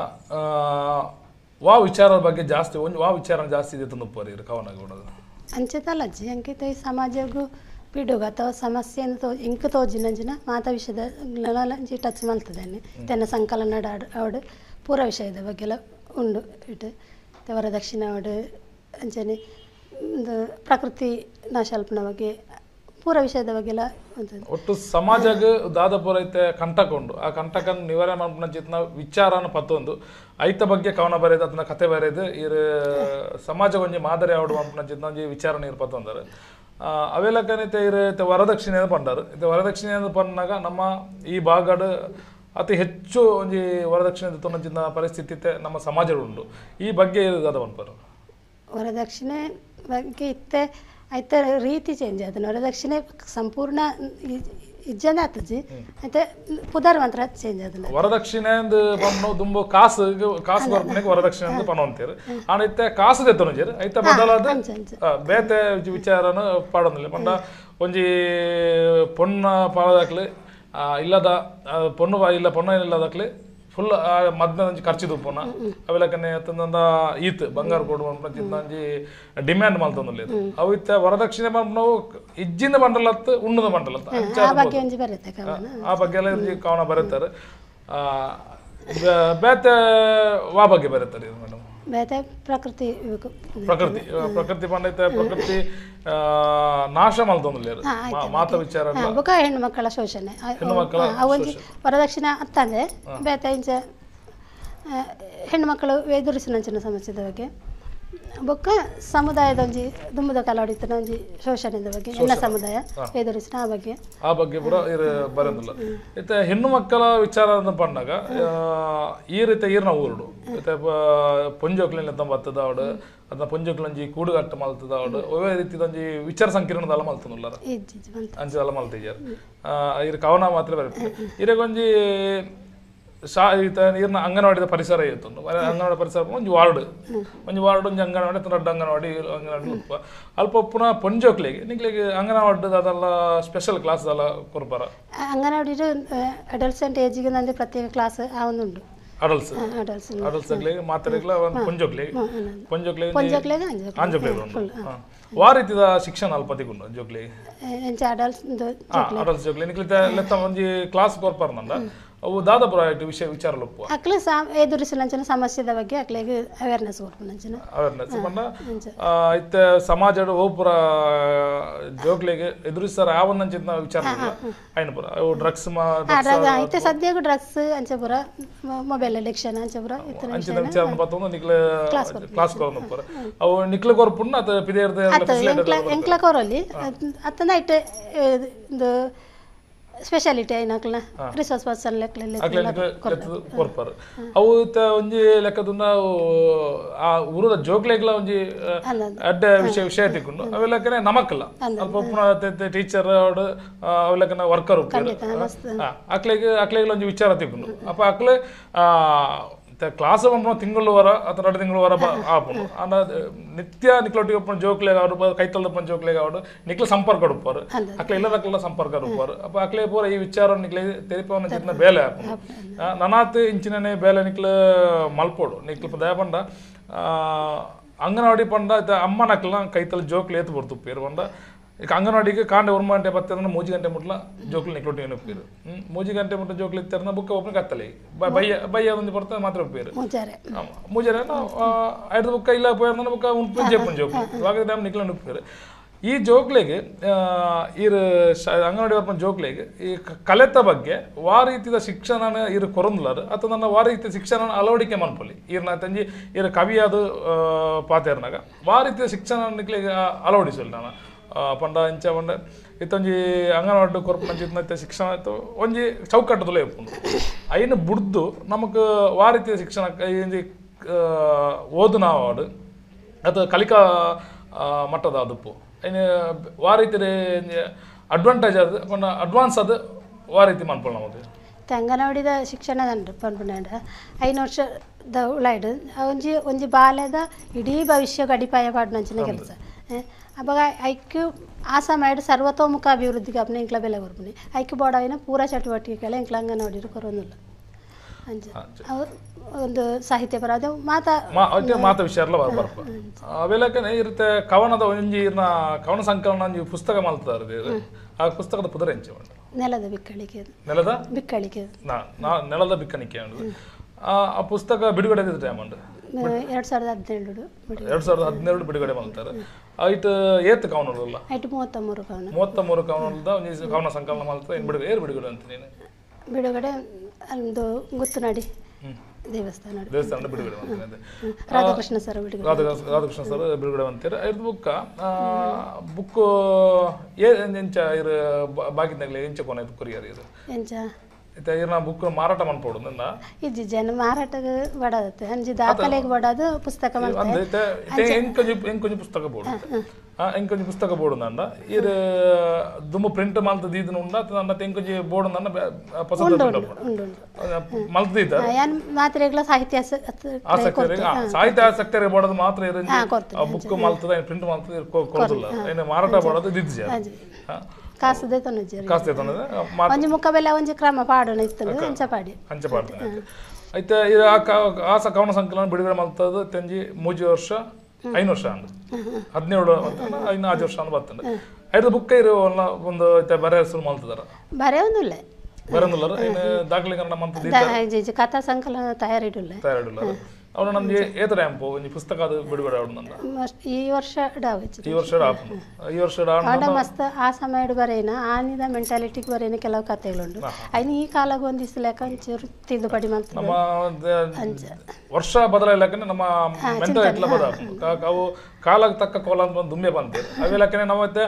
ವಾ ವಿಚಾರದ ಬಗ್ಗೆ ಜಾಸ್ತಿ ಒಂಜಿ ವಾ ವಿಚಾರ ಜಾಸ್ತಿ ಇದೆ ತಂದು ಕವನ ಅಂಚೆತಲ್ಲ ಅಜ್ಜಿ ಅಂಕಿತ ಈ ಸಮಾಜಗೂ ಪಿಡುಗ ಅಥವಾ ಸಮಸ್ಯೆಯನ್ನು ಇಂಕ್ ತೋಜಿನಂಚಿನ ಮಾತಾ ವಿಷಯದ ಅಂಚಿ ಟಚ್ ಮಲ್ತದೇನೆ ತನ್ನ ಸಂಕಲನ ಅವಡು ಪೂರ ವಿಷಯದ ಬಗ್ಗೆ ಎಲ್ಲ ಉಂಡು ಇಟ್ಟು ವರದಕ್ಷಿಣೆ ಅವಡು ಅಂಚನೆ ಪ್ರಕೃತಿ ನಾಶಲ್ಪನ ಬಗ್ಗೆ ಪೂರ ವಿಷಯದ ಬಗ್ಗೆ ಎಲ್ಲ ಒಟ್ಟು ಸಮಾಜಗ್ ದಾದ ಪೂರ ಐತೆ ಕಂಟಕ ಉಂಡು. ಆ ಕಂಟಕನ್ ನಿವಾರಣೆ ಮಲ್ಪುನಂಚಿತ್ತಿನ ವಿಚಾರನ ಪತ್ತೊಂದು ಐತ ಬಗ್ಗೆ ಕವನ ಬರೆದು ಅದನ್ನ ಕತೆ ಬರೆದು ಇರ್ ಸಮಾಜ ಒಂಜಿ ಮಾದರಿ ಆವಡು ಮಲ್ಪುನಂಚಿತ್ತಿನ ಒಂಜಿ ವಿಚಾರನ ಇರ್ ಪತ್ತೊಂದರು. ಅವೆಲ್ಲಕನೈತೆ ಇರ್ ವರದಕ್ಷಿಣೆ ಪಂಡರು. ಇತ್ತೆ ವರದಕ್ಷಿಣೆ ಪನ್ನಾಗ ನಮ್ಮ ಈ ಭಾಗಡ್ ಅತಿ ಹೆಚ್ಚು ಒಂಜಿ ವರದಕ್ಷಿಣೆ ತೊಂಚಿನ ಪರಿಸ್ಥಿತಿ ನಮ್ಮ ಸಮಾಜಡ್ ಉಂಡು. ಈ ಬಗ್ಗೆ ದಾದ ಪನ್ಪರು? ವರದಕ್ಷಿಣೆ ಬಗ್ಗೆ ಇತ್ತೆ ಐತ ರೀತಿ ಚೇಂಜ್ ಆತನ ವರದಕ್ಷಿಣೆ ಸಂಪೂರ್ಣ ಇಜ್ಜನ ಆತಜಿ ಐತೆ ಪುದರ್ ಮಾತ್ರ ಚೇಂಜ್ ಆತನ. ವರದಕ್ಷಿಣೆ ಅಂದ್ ಪನ್ನೋ ದುಂಬು ಕಾಸು ಕಾಸು ಕೊರ್ಪುನೆಗ್ ವರದಕ್ಷಿಣೆ ಅಂದ್ ಪನೊಂತೆರ್. ಆಂಡ ಇತ್ತೆ ಕಾಸು ದೆತ್ತೊನುಜೆರ್ ಐತ ಬದಲಾದ ಬೇತೆ ವಿಚಾರನ ಪಾಡೊಂದುಲ್ಲೆರ್. ಪಂಡ ಒಂಜಿ ಪೊಣ್ಣ ಪಾಡದಾಕ್ಲೆ ಇಲ್ಲದ ಪೊಣ್ಣು ಇಲ್ಲ ಪೊಣ್ಣ ಇಲ್ಲದಕ್ಲೆ ಫುಲ್ ಮದ್ನ ಒಂಜಿ ಖರ್ಚು ದುಪ್ಪುನ ಅವೆಲಕನೆ ಅತ್ತಂದ ಈತ್ ಬಂಗಾರ ಕೊಡು ಪನ್ಪುನಂಚಿತ್ತಿನ ಒಂಜಿ ಡಿಮ್ಯಾಂಡ್ ಮಲ್ತೊಂದುಲ್ಲೆರ್. ಅವು ಇತ್ತೆ ವರದಕ್ಷಿಣೆ ಪನ್ಪುನವು ಇಜ್ಜಿಂದ ಬಂಡಲತ್ತು ಉಣ್ಣುದ ಬಂಡಲತ್ತು ಆ ಬಗ್ಗೆ ಎಲ್ಲ ಒಂಜಿ ಕವನ ಬರೆತಾರೆ. ಬೇತೆ ವಾ ಬಗ್ಗೆ ಬರೆತಾರೆ ಮೇಡಮ್? ಬೇತೆ ಪ್ರಕೃತಿ ಪ್ರಕೃತಿ ಪ್ರಕೃತಿ ಪಂಡ ಪ್ರಕೃತಿ ನಾಶ ಮಲ್ತೊಂದುಲ್ಲೆರ್ ಮಾತ ವಿಚಾರ ಬೊಕ ಹೆಣ್ಣು ಮಕ್ಕಳ ಶೋಷಣೆ ಹೆಣ್ಣು ಮಕ್ಕಳ ಅವೊಂಜಿ ವರದಕ್ಷಿಣೆ ಅತ್ತಂದೆ ಬೇತೆ ಇಂಚ ಹೆಣ್ಣು ಮಕ್ಕಳು ಎದುರಿಸಿನಂಚಿನ ಸಮಸ್ಯೆದ ಬಗ್ಗೆ ಬೊಕ್ಕ ಸಮುದಾಯದ ಒಂಜಿ ದುಂಬುದ ಕಾಲಡಿತ್ತಿನ ಒಂಜಿ ಶೋಷಣೆದ ಬಗ್ಗೆ ಎಲ್ಲ ಸಮುದಾಯ ಎದುರಿಸಿನ ಆ ಬಗ್ಗೆ ಆ ಬಗ್ಗೆ ಪೂರ ಬರೋದಿಲ್ಲ. ಇತ್ತೆ ಹೆಣ್ಣು ಮಕ್ಕಳ ವಿಚಾರ ಅಂತ ಪಂಡಾಗ ಈ ರೀತಿ ಈರ್ನ ಊರುಡು ಇತ್ತೆ ಪೊಂಜೋಕ್ಲೆನ್ ಬತ್ತದ ಅವಡು ಅದನ್ನ ಪೊಂಜೋಕ್ಲೊಂಜಿ ಕೂಡುಗಟ್ಟು ಮಲ್ತದ ಅವಡು ಒವ್ವೇ ರೀತಿದ ಒಂಜಿ ವಿಚಾರ ಸಂಕಿರಣದಲ್ಲ ಮಲ್ತನುಲ್ಲಾರ ಅಂಚದಲ್ಲ ಮಲ್ತಿಜಾರ್. ಇರ್ ಕವನ ಮಾತ್ರ ಬರುತ್ತೆ. ಇರಗೊಂಜಿ ಶಾ ಈರ್ನ ಅಂಗನವಾಡಿದ ಪರಿಸರ ಇತ್ತು. ಅಂಗನವಾಡಿ ಪರಿಸರ ಒಂಜಿ ವಾರ್ಡ್ ಒಂಜಿ ವಾರ್ಡ್ ಒಂಜಿ ಅಂಗನವಾಡಿ ಅಥವಾ ದೊಡ್ಡ ಅಂಗನವಾಡಿ ಅಂಗನವಾಡಿ ಉಪ್ಪ ಅಲ್ಪ ಪುನಃ ಪೊಂಜೋಕ್ಲೆಗ್ ನಿಕ್ಲೆಗ್ ಅಂಗನವಾಡಿ ಅದೆಲ್ಲ ಸ್ಪೆಷಲ್ ಕ್ಲಾಸ್ ಅಲ್ಲ ಕೊರ್ಪರ? ಅಂಗನವಾಡಿ ಅಡಲ್ಸೆಂಟ್ ಏಜಿಗೆ ನಂದು ಪ್ರತ್ಯೇಕ ಕ್ಲಾಸ್ ಆವೊಂದುಂಡು. ಅಡಲ್ಟ್ಸ್ ಅಡಲ್ಟ್ಸ್ ಮಾತ್ರೆಗ್ಲ ಪೊಂಜೋಕ್ಲೆಗ್ ಪೊಂಜೋಕ್ಲೆಗ್ ಆಂಜೋಕ್ಲೆಗ್ ಉಂಡು. ವಾ ರೀತಿದ ಶಿಕ್ಷಣ ಅಲ್ಪ ತಿಕ್ಕುಂಡು ಜೋಕ್ಲೆಗ್? ಅಡಲ್ಟ್ಸ್ ಜೋಕ್ಲೆ ನಿಕ್ಲೆ ಲೆತ್ತ ಒಂಜಿ ಕ್ಲಾಸ್ ಕೊರ್ಪರ ನಂದ ಅವು ದಾದ ಪೂರ ವಿಷಯ ವಿಚಾರ ಲೊಪ್ಪು ಅಕ್ಲೆ ಎದುರಿಸಿನಂಚಿನ ಸಮಸ್ಯೆದ ಬಗ್ಗೆ ಅಕ್ಲೆಗ್ ಅವೇರ್ನೆಸ್ ಕೊರ್ಪುನಂಚಿನ ಅವೇರ್ನೆಸ್ ಪಂಡ ಇತ್ತೆ ಸಮಾಜಡ್ ಓ ಪೂರ ಜೋಕ್ಲೆಗ್ ಎದುರಿಸರ ಆವೊಂದಂಚಿನ ವಿಚಾರ ಐನ ಪೂರ ಅವು ಡ್ರಗ್ಸ್ ಇತ್ತೆ ಸದ್ಯಗ್ ಡ್ರಗ್ಸ್ ಅಂಚ ಪೂರ ಮೊಬೈಲ್ ಅಡಿಕ್ಷನ್ ಅಂಚ ಪೂರ ಇತ್ತೆ ಅಂಚಿನ ವಿಚಾರ ಪತ್ತೊಂದು ನಿಕ್ಲೆ ಕ್ಲಾಸ್ ಕೊರೊಂದು ಪೂರ ಅವು ನಿಕ್ಲೆ ಕೊರ್ಪುನ ಅತ ಪಿದೇರ್ದ ಎಂಕ್ಲ ಕೊರೊಲಿ ಅತ್ತನ ಇತ್ತೆ ಇಂದು ಸ್ಪೆಷಾಲಿಟಿ ಐನಕ್ಲ ರಿಸೋರ್ಸ್ ಪರ್ಸನ್ ಲೆಕ್ಕ ಕೊರ್ಪರ್. ಅವು ಒಂಜಿ ಲೆಕ್ಕದುಂದ ಆ ಊರದ ಜೋಕ್ಲೆಗ್ಲ ಒಂಜಿ ಅಡ್ಡೆ ವಿಷಯ ವಿಷಯ ತಿಕ್ಕೊಂಡು ಅವೆಲ್ಲಕನೆ ನಮಕ್ಕಲ್ಲ ಅಲ್ಪ ಪುನಃ ಟೀಚರ್ ಅವೆಲ್ಲಕನ ವರ್ಕರ್ ಅಕ್ಲೆಗ್ ಅಕ್ಲೆಗ್ಲ ಒಂಜಿ ವಿಚಾರ ತಿಕ್ಕೊಂಡು ಅಪ್ಪ ಅಕ್ಲೆ ಕ್ಲಾಸ್ ಪನ್ಪುನ ತಿಂಗಳು ವರ ಅಥವಾ 2 ತಿಂಗಳು ವರ ಆಪುಂಡು. ಆಂಡ ನಿತ್ಯ ನಿಕ್ಲೊಟ್ಟಿಗೆ ಉಪ್ಪುನ ಜೋಕ್ಲೆಗ್ ಆವಡ್ ಕೈತಲ್ದ ಉಪ್ಪುನ ಜೋಕ್ಲೆಗ್ ಆವಡ್ ನಿಕ್ಲೆ ಸಂಪರ್ಕ ಉಪ್ಪರು ಅಕ್ಲೆ ಇಲ್ಲದಕ್ಲೆಲ ಸಂಪರ್ಕ ಉಪ್ಪರು. ಅಪ್ಪ ಅಕ್ಲೆ ಪೂರ ಈ ವಿಚಾರ ನಿಕ್ಲೆ ತೆರಿಪವನ ಚಿತ್ತಿನ ಬೇಲೆ ಆಪುಂಡು. ನನಾತ್ ಇಂಚಿನನೇ ಬೇಲೆ ನಿಕ್ಲೆ ಮಲ್ಪೊಡು ನಿಕ್ಲೆ ದಯ ಪಂಡ ಅಂಗನವಾಡಿ ಪಂಡ ಅಮ್ಮನಕ್ಲೆನ ಕೈತಲ್ ಜೋಕ್ಲೆ ಏತ್ ಬರ್ತುಪ್ಪೇರು ಪಂಡ ಈಗ ಅಂಗನವಾಡಿಗೆ ಕಾಂಡೆ 1 ಗಂಟೆ ಬತ್ತಿರ 3 ಗಂಟೆ ಮುಟ್ಲ ಜೋಕ್ಲು ನಿಕ್ಲೊಟ್ಟು ಒಪ್ಪಿರು 3 ಗಂಟೆ ಮುಟ್ಟ ಜೋಕ್ಲು ಇತ್ತಿರ ಬುಕ್ಕ ಒಪ್ಪನ ಕತ್ತಲೆ ಬಯ್ಯ ಬಯ್ಯ ಒಂದು ಬರ್ತಾರೆ ಮಾತ್ರ ಒಪ್ಪಿರು ಮೂಜಾರೆ ಐದು ಬುಕ್ಕ ಇಲ್ಲ ಪೋಯರ್ನ ಬುಕ್ಕ ಉಂಟು ಜೇಪುನ್ ಜೋಕ್ಲು ಇವಾಗ ಟೈಮ್ ನಿಕ್ಲೊಂಡು ಒಪ್ಪಿರು ಈ ಜೋಕ್ಲೆಗೆ ಇರು ಅಂಗನವಾಡಿ ಬರ್ಪನ ಜೋಕ್ಲೆಗೆ ಈ ಕಲೆತ ಬಗ್ಗೆ ವಾ ರೀತಿಯ ಶಿಕ್ಷಣನ ಇರು ಕೊರಂದ್ಲಾರು ಅಥವಾ ನನ್ನ ವಾ ರೀತಿಯ ಶಿಕ್ಷಣ ಅಳವಡಿಕೆ ಮನ್ಪೊಲಿ ಇರ್ನ ತಂಜಿ ಇರು ಕವಿಯಾದ ಪಾತೆರ್ನಾಗ ವಾ ರೀತಿಯ ಶಿಕ್ಷಣ ನಿಕ್ಲೆಗೆ ಅಳವಡಿಸಲಿ ನಾನು ಪಂಡ ಇಂಚ ಪಂಡ ಇತ್ತೊಂಜಿ ಅಂಗನವಾಡಿ ಕೊರ್ಪುನಂಚ ಶಿಕ್ಷಣ ಇತ್ತು ಒಂಜಿ ಚೌಕಟ್ಟದಲ್ಲೇ ಇಪ್ಪುಂಡು ಐನು ಬುಡ್ದು ನಮಕ್ ವಾ ರೀತಿಯ ಶಿಕ್ಷಣ ಒಂಜಿ ಓದು ನಾವಾಡು ಅಥವಾ ಕಲಿಕಾ ಮಟ್ಟದ ಅದುಪ್ಪು ಐನು ವಾ ರೀತಿ ಅಡ್ವಾಂಟೇಜ್ ಅದು ಪಂಡ ಅಡ್ವಾನ್ಸ್ ಅದು ವಾ ರೀತಿ ಮನ್ಪೊಲ್ ನಮಗೆ ಅಂಗನವಾಡಿದ ಶಿಕ್ಷಣ ಪನ್ಪುಂಡ 5 ವರ್ಷದ ಉಳಾಯ್ಡು ಒಂಜಿ ಒಂಜಿ ಬಾಲ್ಯದ ಇಡೀ ಭವಿಷ್ಯ ಅಡಿಪಾಯ ಪಾಡ್ನಂಚಿನ ಕೆಲಸ ಅವಾಗ ಐಕ್ ಆ ಸಮಯ ಸರ್ವತೋಮುಖ ಅಭಿವೃದ್ಧಿಗೆ ಅಪ್ನೆ ಎಂಕ್ಲ ಬೆಲೆ ಬರ್ಪುನಿ ಐಕ್ ಬೋಡಾವಿನ ಪೂರ ಚಟುವಟಿಕೆಗಳ ಎಂಕ್ಲ ಅಂಗನವಾಡಿ ಕೊರೊಂದಿಲ್ಲ ಅಂಚ ಒಂದು ಸಾಹಿತ್ಯ ಪರ ಅದು ಮಾತಾ ಮಾತಾ ವಿಷಯ ಬರ್ಪ ಅವೆಲ್ಲಕನೆ ಇರುತ್ತೆ ಕವನದ ಒಂಜಿ ಇರ್ನ ಕವನ ಸಂಕಲನ ಒಂಜಿ ಪುಸ್ತಕ ಮಲ್ತಾರೆ ಆ ಪುಸ್ತಕದ ಪುದರ ಎಂಚ ನೆಲದ ಬಿಕ್ಕಳಿಕೆ ನೆಲದ ಬಿಕ್ಕಳಿಕೆ ನೆಲದ ಬಿಕ್ಕಣಿಕೆ ಆ ಪುಸ್ತಕ ಬಿಡುಗಡೆ ಟೈಮ್ ಉಂಟು 2017 2017 ಬಿಡುಗಡೆ ಮಾಡ್ತಾರೆ ಐಟ್ ಏತ್ ಕವನಲ್ಲ ಐಟ್ 33 ಕವನ 33 ಕವನದ ಒಂಜಿ ಕವನ ಸಂಕಲನ ಮಾಡ್ತಾರೆ ಏನು ಬಿಡುಗಡೆ ಏರ್ ಬಿಡುಗಡೆ ಅಂತ ನೀನು ಬಿಡುಗಡೆ ಒಂದು ಗುತ್ತುನಾಡಿ ದೇವಸ್ಥಾನ ದೇವಸ್ಥಾನ ಬಿಡುಗಡೆ ಮಾಡ್ತಾರೆ ರಾಧಾಕೃಷ್ಣ ಸರ್ ಬಿಡುಗಡೆ ರಾಧಾಕೃಷ್ಣ ಸರ್ ಬಿಡುಗಡೆ ಅಂತಾರೆ ಐದು ಬುಕ್ಕ ಬುಕ್ ಏ ಎಂಚ ಇರು ಬಾಕಿದಾಗಲೇ ಎಂಚ ಕೊನೆ ಕೊರಿಯರ್ ಇದು ಎಂಚ ಇರ್ನ ಬುಕ್ ಮಾರಾಟ ಮನ್ಪೋಡು ನನ್ನ ಇಜ್ಜಿ ಜನ ಮಾರಾಟಕ್ಕೆ ಬಡದತ್ತೆ ಅಂಜಿ ದಾಖಲೆಗೆ ಬಡದು ಪುಸ್ತಕ ಮಾಡ್ತಾರೆ ಎಂಕೊಂಜಿ ಎಂಕೊಂಜಿ ಪುಸ್ತಕ ಬೋಡು ಎಂಕೊಂಜಿ ಪುಸ್ತಕ ಬೋಡು ನಂದ ಇರ್ ದುಮ್ಮ ಪ್ರಿಂಟ್ ಮಲ್ತ ದೀದನ ಉಂಡ ನನ್ನ ಎಂಕೊಂಜಿ ಬೋಡು ನನ್ನ ಪಸಂದ ಮಲ್ತ ದೀದ ಯಾನ್ ಮಾತ್ರೆಗಳ ಸಾಹಿತ್ಯ ಆಸಕ್ತರಿಗೆ ಸಾಹಿತ್ಯ ಆಸಕ್ತರಿಗೆ ಬೋಡದು ಮಾತ್ರ ಇರ ಬುಕ್ ಮಲ್ತದ ಪ್ರಿಂಟ್ ಮಲ್ತದ ಕೊಡೋದಿಲ್ಲ ಏನು ಮಾರಾಟ ಬೋಡದು ದಿದ್ಜ ಕಾಸದೆ ತೊನಜಿ ಕಾಸದೆ ತೊನಜಿ ಒಂಜಿ ಮುಖಬೆಲೆ ಒಂಜಿ ಕ್ರಮ ಪಾಡೋಣ ಇತ್ತು ಅಂಚ ಪಾಡಿ ಅಂಚ ಪಾಡ್ತಾನೆ ಐತೆ ಇದು ಆಸ ಕವನ ಸಂಕಲನ ಬಿಡುಗಡೆ ಮಲ್ತದ ತೆಂಜಿ 3 ವರ್ಷ 5 ವರ್ಷ ಅಂದ 17 5 ವರ್ಷ ಅಂದ ಬರ್ತದೆ ಐದು ಬುಕ್ ಇರು ಒಂದು ಬರೆ ಶುರು ಮಲ್ತದಾರ ಬರೆ ಒಂದಿಲ್ಲ ಬರೋದಿಲ್ಲ ಇನ್ನು ದಾಖಲೀಕರಣ ಮಂತದ ಕಥಾ ಸಂಕಲನ ತಯಾರಿಡುಲ್ಲ ತಯಾರಿಡುಲ್ಲ ಅವನು ನಮಗೆ ಏತರ ಎಂಪು ಒಂಜಿ ಪುಸ್ತಕ ಅದು ಬಿಡುಗಡೆ ಅವನು ಈ ವರ್ಷ ಈ ವರ್ಷ ಈ ವರ್ಷ ಮಸ್ತ್ ಆ ಸಮಯ ಬರೇನ ಆನಿದ ಮೆಂಟಾಲಿಟಿಗೆ ಬರೇನ ಕೆಲವು ಕಥೆಗಳುಂಟು ಐನ ಈ ಕಾಲಕ್ಕೆ ಹೊಂದಿಸ್ಲೇಕ ಒಂಚೂರು ತಿದ್ದುಪಡಿ ಮಾಡ್ತಾರೆ ನಮ್ಮ ವರ್ಷ ಬದಲಾಗಲಕ್ಕನೆ ನಮ್ಮ ಮೆಂಟಾಲಿಟಿ ಬದಲಾಗ ಅವು ಕಾಲಕ್ಕೆ ತಕ್ಕ ಕೋಲ ಅಂತ ಬಂದು ದುಂಬೆ ಬಂತೀರಿ ಅವೆಲ್ಲಕ್ಕನೆ ನಮ್ಮ ಮತ್ತೆ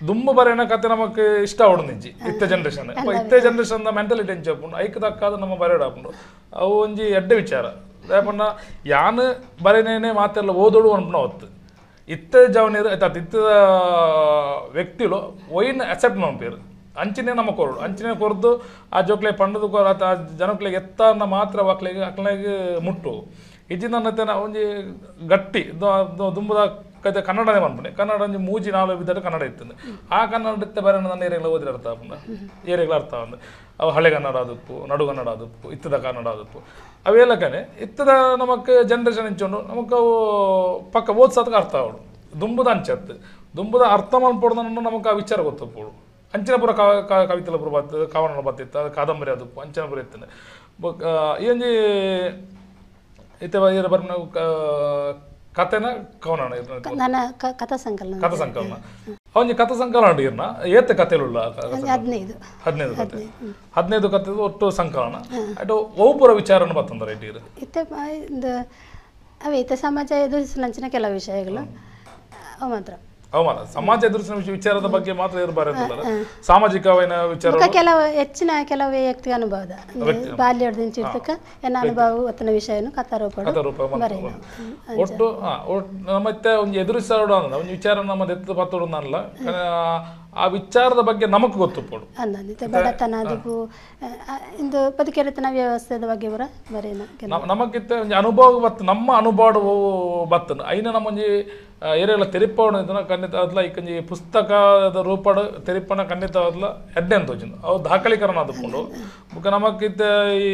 ದುಂಬು ಬರೇನ ಕತೆ ನಮಕ್ ಇಷ್ಟ ಅವಡು ನಿಂಚಿ ಇತ್ತ ಜನರೇಷನ್ ಇತ್ತ ಜನರೇಷನ್ ಮೆಂಟಾಲಿಟಿ ಎಂಚ ಆಪುಂಡು ಐಕ್ ತಕ್ಕಾದ ನಮ್ಮ ಬರೆಯೋಡು ಆಪುಂಡು ಅವು ಒಂಜಿ ಎಡ್ಡೆ ವಿಚಾರ ಪಂಡ ಯಾನ್ ಬರೇನೇನೆ ಮಾತೆಲ್ಲ ಓದೋಡು ಅನ್ಪುನ ಹೊತ್ತು ಇತ್ತ ಜವನೀರು ಆಯ್ತಾ ಇತ್ತ ವ್ಯಕ್ತಿಲು ಒಯ್ನ ಅಕ್ಸೆಪ್ಟ್ ಮಾಡ್ಪೇರು ಅಂಚಿನೇ ನಮ್ಮ ಕೊರಡು ಅಂಚಿನೇ ಕೊರದು ಆ ಜೋಕ್ಲೆ ಪಂಡದು ಕೊರ ಆ ಜನಕ್ಲೆಗೆ ಎತ್ತನ್ನ ಮಾತ್ರ ವಾಕ್ಲೆಗೆ ಅಕ್ಲೆಗೆ ಮುಟ್ಟು ಇಜ್ಜಿನ ಒಂಜಿ ಗಟ್ಟಿ ದುಂಬುದ ಕತೆ ಕನ್ನಡನೇ ಬಂದ್ಬಿಟ್ಟೆ ಕನ್ನಡ ಒಂಜಿ ಮೂಜಿ ನಾಲು ಬಿದ್ದರೆ ಕನ್ನಡ ಇತ್ತು ಆ ಕನ್ನಡ ಇತ್ತ ಬೇರೆ ನನ್ನ ಏರಿಯಾಗಳ ಓದಿರ ಅರ್ಥ ಆಪುಂಡ ಏರಿಯಾಗಳ ಅರ್ಥ ಒಂದು ಅವು ಹಳೆ ಕನ್ನಡ ಅದುಪ್ಪು ನಡುಗನ್ನಡ ಅದುಪ್ಪು ಇತ್ತದ ಕನ್ನಡ ಅದುಪ್ಪು ಅವೆಲ್ಲಕನೆ ಇತ್ತದ ನಮಕ್ ಜನರೇಷನ್ ಇಂಚುಂಡು ನಮಕ್ ಅವು ಪಕ್ಕ ಓದ್ಸತ್ಕ ಅರ್ಥ ಆವಡು ದುಂಬುದ ಅಂಚತ್ತು ದುಂಬುದ ಅರ್ಥ ಮನ್ಪೊಡ್ದ ನಮಕ್ ಆ ವಿಚಾರ ಗೊತ್ತಪ್ಪೋಡು ಅಂಚಿನ ಪೂರ ಕವಿತೆಲ ಪೂರ ಬರ್ತದೆ ಕವನ ಬತ್ತಿತ್ತು ಅದು ಕಾದಂಬರಿ ಅದುಪ್ಪು ಅಂಚಿನ ಪೂರ ಇತ್ತು ಈ ಒಂಜಿ ಇತ್ತೆ ಬರ್ನ ಕಥೆನ ಕವನ ನನ್ನ ಕಥಾ ಸಂಕಲನ ಕಥಾ ಸಂಕಲನ ಒಂಜಿ ಕಥಾ ಸಂಕಲನ ಉಂಟು ಇರ್ನ ಏತ್ ಕಥೆಲುಳ್ಳ 15 15 ಕಥೆ 15 ಕಥೆ ಒಟ್ಟು ಸಂಕಲನ ಅటు ಒಬ್ಬರ ವಿಚಾರನ ಬತ್ತಂದ್ರೆ ಇಟ್ಟಿರು ಇತ್ತೆ ಅವೇ ಇತ್ತೆ ಸಮಾಜ ಎದುರಿಸಿನ ಕೆಲವು ವಿಷಯಗಳು ಅವು ಮಾತ್ರ ಅವಮಾನ ಸಮಾಜ ಎದುರಿಸಿನ ವಿಚಾರದ ಬಗ್ಗೆ ಮಾತ್ರ ಇರಬಾರದಿಲ್ಲ ಸಾಮಾಜಿಕವೈನ ವಿಚಾರ ಕೆಲವು ಹೆಚ್ಚಿನ ಕೆಲವು ವೈಯಕ್ತಿಕ ಅನುಭವದ ಬಾಲ್ಯದಿಂದ ಇರ್ತಕ್ಕ ಎನ್ನ ಅನುಭವ ಒತ್ತನ ವಿಷಯನು ಕಥಾರೂಪ ಒಟ್ಟು ಮತ್ತೆ ಒಂದು ಎದುರಿಸೋಡು ಅಂದ್ರೆ ಒಂದು ವಿಚಾರ ನಮ್ಮ ಎತ್ತು ಪತ್ತೋಡು ಅನ್ನಲ್ಲ ಆ ವಿಚಾರದ ಬಗ್ಗೆ ನಮಕ್ ಗೊತ್ತುಪೋಡು ಬಡತನ ಅದು ಇಂದು ಬದುಕಿರತನ ವ್ಯವಸ್ಥೆದ ಬಗ್ಗೆ ಬರ ಬರೇನ ನಮಗಿತ್ತ ಒಂಜಿ ಅನುಭವ ಬತ್ತು ನಮ್ಮ ಅನುಭವ ಬತ್ತನ ಐನ ನಮ್ಮೊಂಜಿ ಏರಿಯಲ್ಲ ತೆರಿಪವಣ ಇದನ್ನ ಖಂಡಿತ ಅದಲ್ಲ ಈ ಪುಸ್ತಕದ ರೂಪಡು ತೆರಿಪಣ ಖಂಡಿತ ಅದಲ್ಲ ಎಡ್ಡೆ ಅಂತ ಹೋಜಿನ ಅವು ದಾಖಲೀಕರಣ ಅದುಕೊಂಡು ಬುಕ್ಕ ನಮಗಿತ್ತ ಈ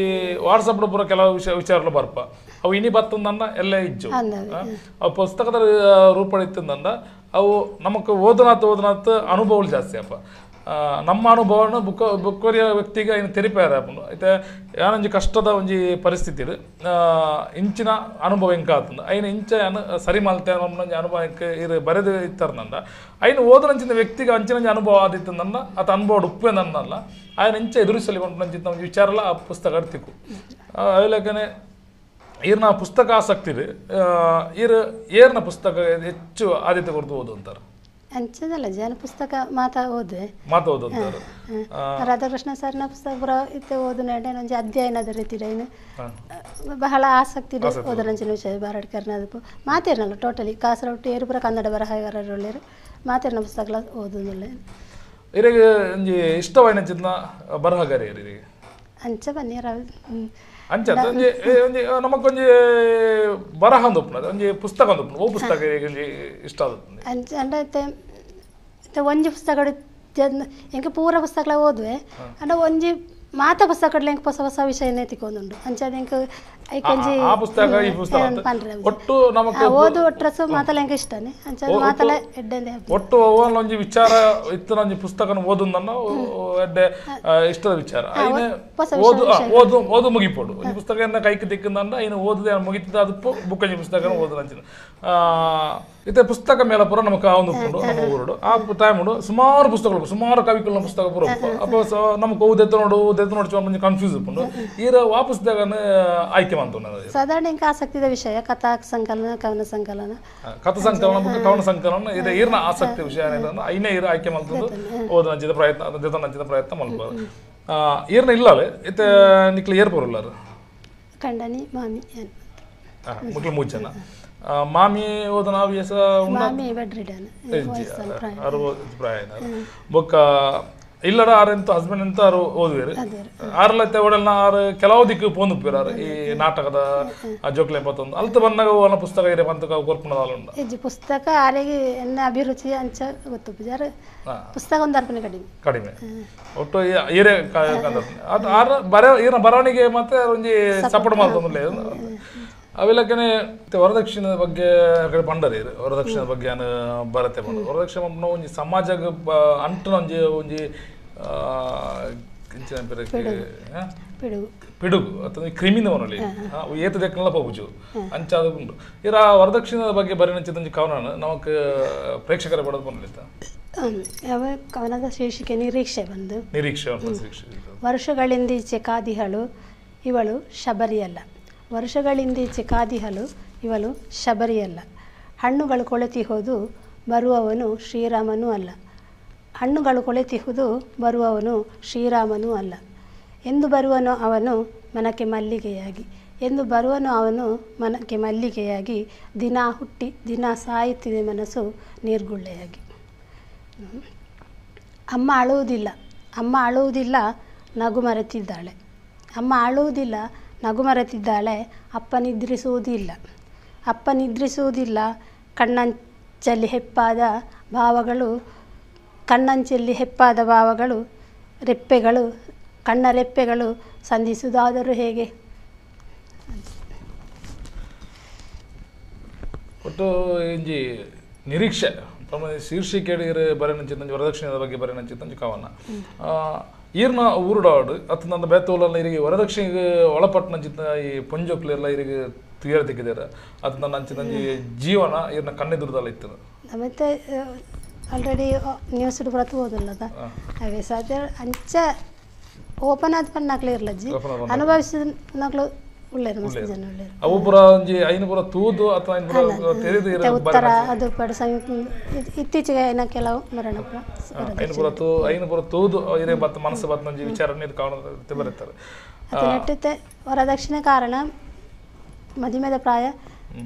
ವಾಟ್ಸಪ್ ಪೂರ ಕೆಲವು ವಿಷಯ ವಿಚಾರಗಳು ಬರ್ಪ ಅವು ಇನಿ ಬತ್ತಂದನ್ನ ಎಲ್ಲ ಇಜ್ಜು ಅವು ಪುಸ್ತಕದ ರೂಪಡು ಇತ್ತಂದ ಅವು ನಮಕ್ ಓದನಾತ್ ಓದನಾತ್ ಅನುಭವಗಳು ಜಾಸ್ತಿ ಅಪ್ಪ ನಮ್ಮ ಅನುಭವನ ಬುಕ್ಕ ಬುಕ್ಕೊರಿಯ ವ್ಯಕ್ತಿಗೆ ಐನು ತೆರಿಪಾರ ಆಪುಂಡು ಇತ್ತೆ ಯಾನೊಂಜಿ ಕಷ್ಟದ ಒಂಜಿ ಪರಿಸ್ಥಿತಿ ಇಂಚಿನ ಅನುಭವ ಎಂಕ ಆತುಂಡು ಐನು ಇಂಚ ಯಾನ್ ಸರಿ ಮಲ್ತೆ ಒಂಜಿ ಅನುಭವ ಎಂಕ್ ಇರು ಬರೆದು ಇತ್ತರ್ನಂದ ಐನು ಓದನಂಚಿನ ವ್ಯಕ್ತಿಗೆ ಅಂಚಿನಂಜಿ ಅನುಭವ ಆದಿತ್ತಂದ ಆತ ಅನುಭವ ಉಪ್ಪೆ ನನ್ನಲ್ಲ ಆಯ್ನ ಇಂಚ ಎದುರಿಸಲಿ ಪನ್ಪುನಂಚಿನ ಒಂಜಿ ವಿಚಾರಲ ಆ ಪುಸ್ತಕ ತಿಕ್ಕು ಅವೆಲಕನೆ ಈರ್ನ ಪುಸ್ತಕ ಆಸಕ್ತಿ ಈರ್ ಏರ್ನ ಪುಸ್ತಕ ಹೆಚ್ಚು ಆದ್ಯತೆ ಕೊಡ್ತು ಓದು ಅಂತಾರೆ ಅಂಚದಲ್ಲ ಜನ ಪುಸ್ತಕ ಮಾತಾ ಓದುವೆ ಮಾತಾ ಓದು ಅಂತಾರೆ ರಾಧಾಕೃಷ್ಣ ಸರ್ನ ಪುಸ್ತಕ ಪೂರ ಇತ್ತೆ ಓದು ನಡೆ ಒಂಜಿ ಅಧ್ಯಯನದ ರೀತಿ ಬಹಳ ಆಸಕ್ತಿ ಓದರಂಚಿನ ವಿಷಯ ಬಾರಡ್ಕರ್ನ ಅದಕ್ಕೂ ಮಾತೇರ್ನಲ್ಲ ಟೋಟಲಿ ಕಾಸರೊಟ್ಟು ಏರು ಪೂರ ಕನ್ನಡ ಬರಹಗಾರರು ಮಾತೇರ್ನ ಪುಸ್ತಕಲ ಓದುದಿಲ್ಲ ಇರೆಗೆ ಒಂಜಿ ಇಷ್ಟವಾಯಿನಂಚಿನ ಬರಹಗಾರ ಇರಿಗೆ ಅಂಚ ಬನ್ನಿ ಅಂಚ ಒಂಜಿ ಒಂಜಿ ನಮಕೊಂಜಿ ಬರಹ ಒಂದು ಉಪ್ಪುನದು ಒಂಜಿ ಪುಸ್ತಕ ಒಂದು ಉಪ್ಪುನ ಓ ಪುಸ್ತಕ ಒಂಜಿ ಇಷ್ಟ ಆಗುತ್ತೆ ಅಂಚ ಅಂದ್ರೆ ಇತ್ತೆ ಒಂಜಿ ಪುಸ್ತಕ ಎಂಕ ಪೂರ ಪುಸ್ತಕಲ ಓದುವೆ ಅಂದ್ರೆ ಒಂಜಿ ಮಾತ ಪುಸ್ತಕಡ್ಲ ಎಂಕ ಹೊಸ ಹೊಸ ವಿಷಯನೇ ತಿಕ್ಕೊಂದುಂಡು ಅಂಚ ಎಂಕ ಐಕೊಂಜಿ ಆ ಪುಸ್ತಕ ಈ ಪುಸ್ತಕ ಒಟ್ಟು ನಮಕ್ ಓದು ಒಟ್ರಸು ಮಾತಲ ಎಂಕ ಇಷ್ಟನೇ ಅಂಚ ಮಾತಲ ಎಡ್ಡೆ ಒಟ್ಟು ಒಂಜಿ ವಿಚಾರ ಇತ್ತಿನ ಒಂಜಿ ಪುಸ್ತಕನ ಓದುಂದನ್ನ ಎಡ್ಡೆ ಇಷ್ಟದ ವಿಚಾರ ಐನೆ ಓದು ಓದು ಓದು ಮುಗಿಪೋಡು ಒಂಜಿ ಪುಸ್ತಕ ಎನ್ನ ಕೈಕ್ ತಿಕ್ಕಂದ ಐನ ಓದದೆ ಮುಗಿತದ ಅದು ಬುಕ್ಕಂಜಿ ಪುಸ್ತಕನ ಓದು ಇತ್ತೆ ಪುಸ್ತಕ ಮೇಲ ಪೂರ ನಮಕ್ ಒಂದು ಉಪ್ಪುಂಡು ನಮ್ಮ ಊರುಡು ಆ ಟೈಮ್ ಉಂಡು ಸುಮಾರು ಪುಸ್ತಕಗಳು ಸುಮಾರು ಕವಿಕುಲ್ನ ಪುಸ್ತಕ ಪೂರ ಅಪ್ಪ ನಮಕ್ ಓದೆತ್ತ ನೋಡು ಓದೆತ್ತ ನೋಡು ಒಂಜಿ ಕನ್ಫ್ಯೂಸ್ ಉಪ್ಪುಂಡು ಈರ ವಾ ಪುಸ್ತಕನ ಆಯ್ಕೆ ಮಾಡ್ತು ಸಾಧಾರಣ ಎಂಕ ಆಸಕ್ತಿದ ವಿಷಯ ಕಥಾ ಸಂಕಲನ ಕವನ ಸಂಕಲನ ಕಥಾ ಸಂಕಲನ ಬುಕ್ಕ ಕವನ ಸಂಕಲನ ಇದು ಈರ್ನ ಆಸಕ್ತಿ ವಿಷಯ ಐನೇ ಈರ ಆಯ್ಕೆ ಮಾಡ್ತದ್ದು ಓದನಂಚಿದ ಪ್ರಯತ್ನ ಜೊತೆ ಪ್ರಯತ್ನ ಮಲ್ಬೋದು ಈರ್ನ ಇಲ್ಲವೇ ಇತ್ತೆ ನಿಕ್ಲ ಏರ್ ಪೋರುಲ್ಲಾರು ಕಂಡನಿ ಮಾಮಿ ಮುಕ್ಲು ಮೂರು ಜನ ಮಾಮಿ ಓದನ ಹವ್ಯಾಸ ಮಾಮಿ ಬೆಡ್ ರಿಡನ್ ಪ್ರಾಯ ಬೊಕ್ಕ ಇಲ್ಲಡ ಆರ್ ಎಂತ ಹಸ್ಬೆಂಡ್ ಎಂತ ಆರು ಓದುವೇರು ಆರ್ಲತ್ತೆ ಓಡಲ್ನ ಆರು ಕೆಲವು ದಿಕ್ಕು ಪೋಂದುಪ್ಪೇರು ಆರು ಈ ನಾಟಕದ ಜೋಕ್ಲೆ ಪತ್ತೊಂದು ಅಲ್ತ ಬಂದಾಗ ಓನ ಪುಸ್ತಕ ಇರೆ ಪಂತ ಕೊರ್ಪುನದಾಲ ಉಂಡು ಇಜ್ಜಿ ಪುಸ್ತಕ ಆರೆಗೆ ಎನ್ನ ಅಭಿರುಚಿ ಅಂಚ ಗೊತ್ತು ಪೂಜಾರು ಪುಸ್ತಕ ಒಂದು ಅರ್ಪಣೆ ಕಡಿಮೆ ಕಡಿಮೆ ಒಟ್ಟು ಏರೆ ಅದು ಆರ್ ಬರ ಈರ್ನ ಬರವಣಿಗೆ ಮತ್ತೆ ಒಂಜಿ ಸಪೋರ್ಟ್ ಮಾಡ್ತೊಂದಿಲ್ಲ ಅವೆಲ್ಲಕ್ಕನೆ ವರದಕ್ಷಿಣೆ ಬಗ್ಗೆ ಪಂಡರಿ ವರದಕ್ಷಿಣೆ ಬಗ್ಗೆ ನಾನು ಬರತೆ ಪಂಡ ವರದಕ್ಷಿಣೆ ಪಂಪುನ ಒಂಜಿ ಸಮಾಜಗ್ ಅಂಟುನ ಒಂಜಿ ಒಂಜಿ ಪಿಡುಗು ಅಥವಾ ಕ್ರಿಮಿನ ವನಲಿ ಏತ ದೆಕ್ಕನಲ ಪೋಪುಜು ಅಂಚಾದ ಉಂಡು ಇರ ವರದಕ್ಷಿಣೆ ಬಗ್ಗೆ ಬರೆನಂಚಿನ ಒಂಜಿ ಕವನ ನಮಕ್ ಪ್ರೇಕ್ಷಕರ ಪಡೆದು ಪನ್ಲಿತ್ತ ಯಾವ ಕವನದ ಶೀರ್ಷಿಕೆ ನಿರೀಕ್ಷೆ ಬಂದು ನಿರೀಕ್ಷೆ ವರ್ಷಗಳಿಂದೀಚೆ ಕಾದಿಹಳು ಇವಳು ಶಬರಿಯಲ್ಲ ವರ್ಷಗಳಿಂದೀಚೆ ಕಾದಿಹಲು ಇವಳು ಶಬರಿಯಲ್ಲ ಹಣ್ಣುಗಳು ಕೊಳೆತಿಹುದು ಬರುವವನು ಶ್ರೀರಾಮನೂ ಅಲ್ಲ ಹಣ್ಣುಗಳು ಕೊಳೆತಿಹುದು ಬರುವವನು ಶ್ರೀರಾಮನೂ ಅಲ್ಲ ಎಂದು ಬರುವನು ಅವನು ಮನಕ್ಕೆ ಮಲ್ಲಿಗೆಯಾಗಿ ಎಂದು ಬರುವನು ಅವನು ಮನಕ್ಕೆ ಮಲ್ಲಿಗೆಯಾಗಿ ದಿನ ಹುಟ್ಟಿ ದಿನ ಸಾಯುತ್ತಿದೆ ಮನಸ್ಸು ನೀರ್ಗುಳ್ಳೆಯಾಗಿ. ಅಮ್ಮ ಅಳುವುದಿಲ್ಲ ಅಮ್ಮ ಅಳುವುದಿಲ್ಲ ನಗು ಮರೆತಿದ್ದಾಳೆ ಅಮ್ಮ ಅಳುವುದಿಲ್ಲ ನಗು ಮರೆತಿದ್ದಾಳೆ ಅಪ್ಪ ನಿದ್ರಿಸುವುದಿಲ್ಲ ಅಪ್ಪ ನಿದ್ರಿಸುವುದಿಲ್ಲ ಕಣ್ಣಂಚಲ್ಲಿ ಹೆಪ್ಪಾದ ಭಾವಗಳು ಕಣ್ಣಂಚಲ್ಲಿ ಹೆಪ್ಪಾದ ಭಾವಗಳು ರೆಪ್ಪೆಗಳು ಕಣ್ಣ ರೆಪ್ಪೆಗಳು ಸಂಧಿಸುವುದಾದರೂ ಹೇಗೆ. ಒಟ್ಟು ಇಂಜಿ ನಿರೀಕ್ಷೆ ಶೀರ್ಷಿಕೆ ಬರೆನಂಚಿತ್ತಂಜಿ ವರದಕ್ಷಿಣೆದ ಬಗ್ಗೆ ಬರೆನಂಚಿತ್ತಂಜಿ ಕವನ ಈರ್ನ ಊರುಡಾಡು ಅತ್ತ ನನ್ನ ಬೇತೋಲಲ್ಲ ಇರಿಗೆ ವರದಕ್ಷಿಣೆಗೆ ಒಳಪಟ್ಟನಂಚಿತ್ತ ಈ ಪೊಂಜೋಕ್ಲೆಲ್ಲ ಇರಿಗೆ ತುಯರ್ ತಿಕ್ಕಿದಾರೆ ಅದು ನನ್ನ ಅಂಚಿನಂಜಿ ಜೀವನ ಈರ್ನ ಕಣ್ಣೆದುರುದಲ್ಲ ಇತ್ತು. ಮತ್ತೆ ಆಲ್ರೆಡಿ ನ್ಯೂಸ್ ಪೂರ ತೂವೊಂದುಲ್ಲದ ಅವೇ ಸಾಧ್ಯ ಅಂಚ ಓಪನ್ ಆದ್ ಪನ್ನಾಕ್ಲೆ ಇರ್ಲಜ್ಜಿ ಅನುಭವಿಸಿದ ಉಳ್ಳೇರು ಮಸ್ತ್ ಜನ ಉಳ್ಳೇರು ಅವು ಪೂರ ಒಂಜಿ ಐನು ಪೂರ ತೂದು ಅಥವಾ ಐನು ಪೂರ ತೆರೆದು ಉತ್ತರ ಅದು ಪಡ ಸಮೀಪ ಇತ್ತೀಚೆಗೆ ಏನ ಕೆಲವು ಮರಣ ಪೂರ ಐನು ಪೂರ ತೂ ಐನು ಪೂರ ತೂದು ಇರೇ ಬತ್ತ ಮನಸ್ಸು ಬತ್ತ ಒಂಜಿ ವಿಚಾರ ನೀರು ಕಾರಣ ಬರುತ್ತಾರೆ. ಅದು ನೆಟ್ಟಿತ್ತೆ ವರದಕ್ಷಿಣೆ ಕಾರಣ ಮದಿಮೆದ ಪ್ರಾಯ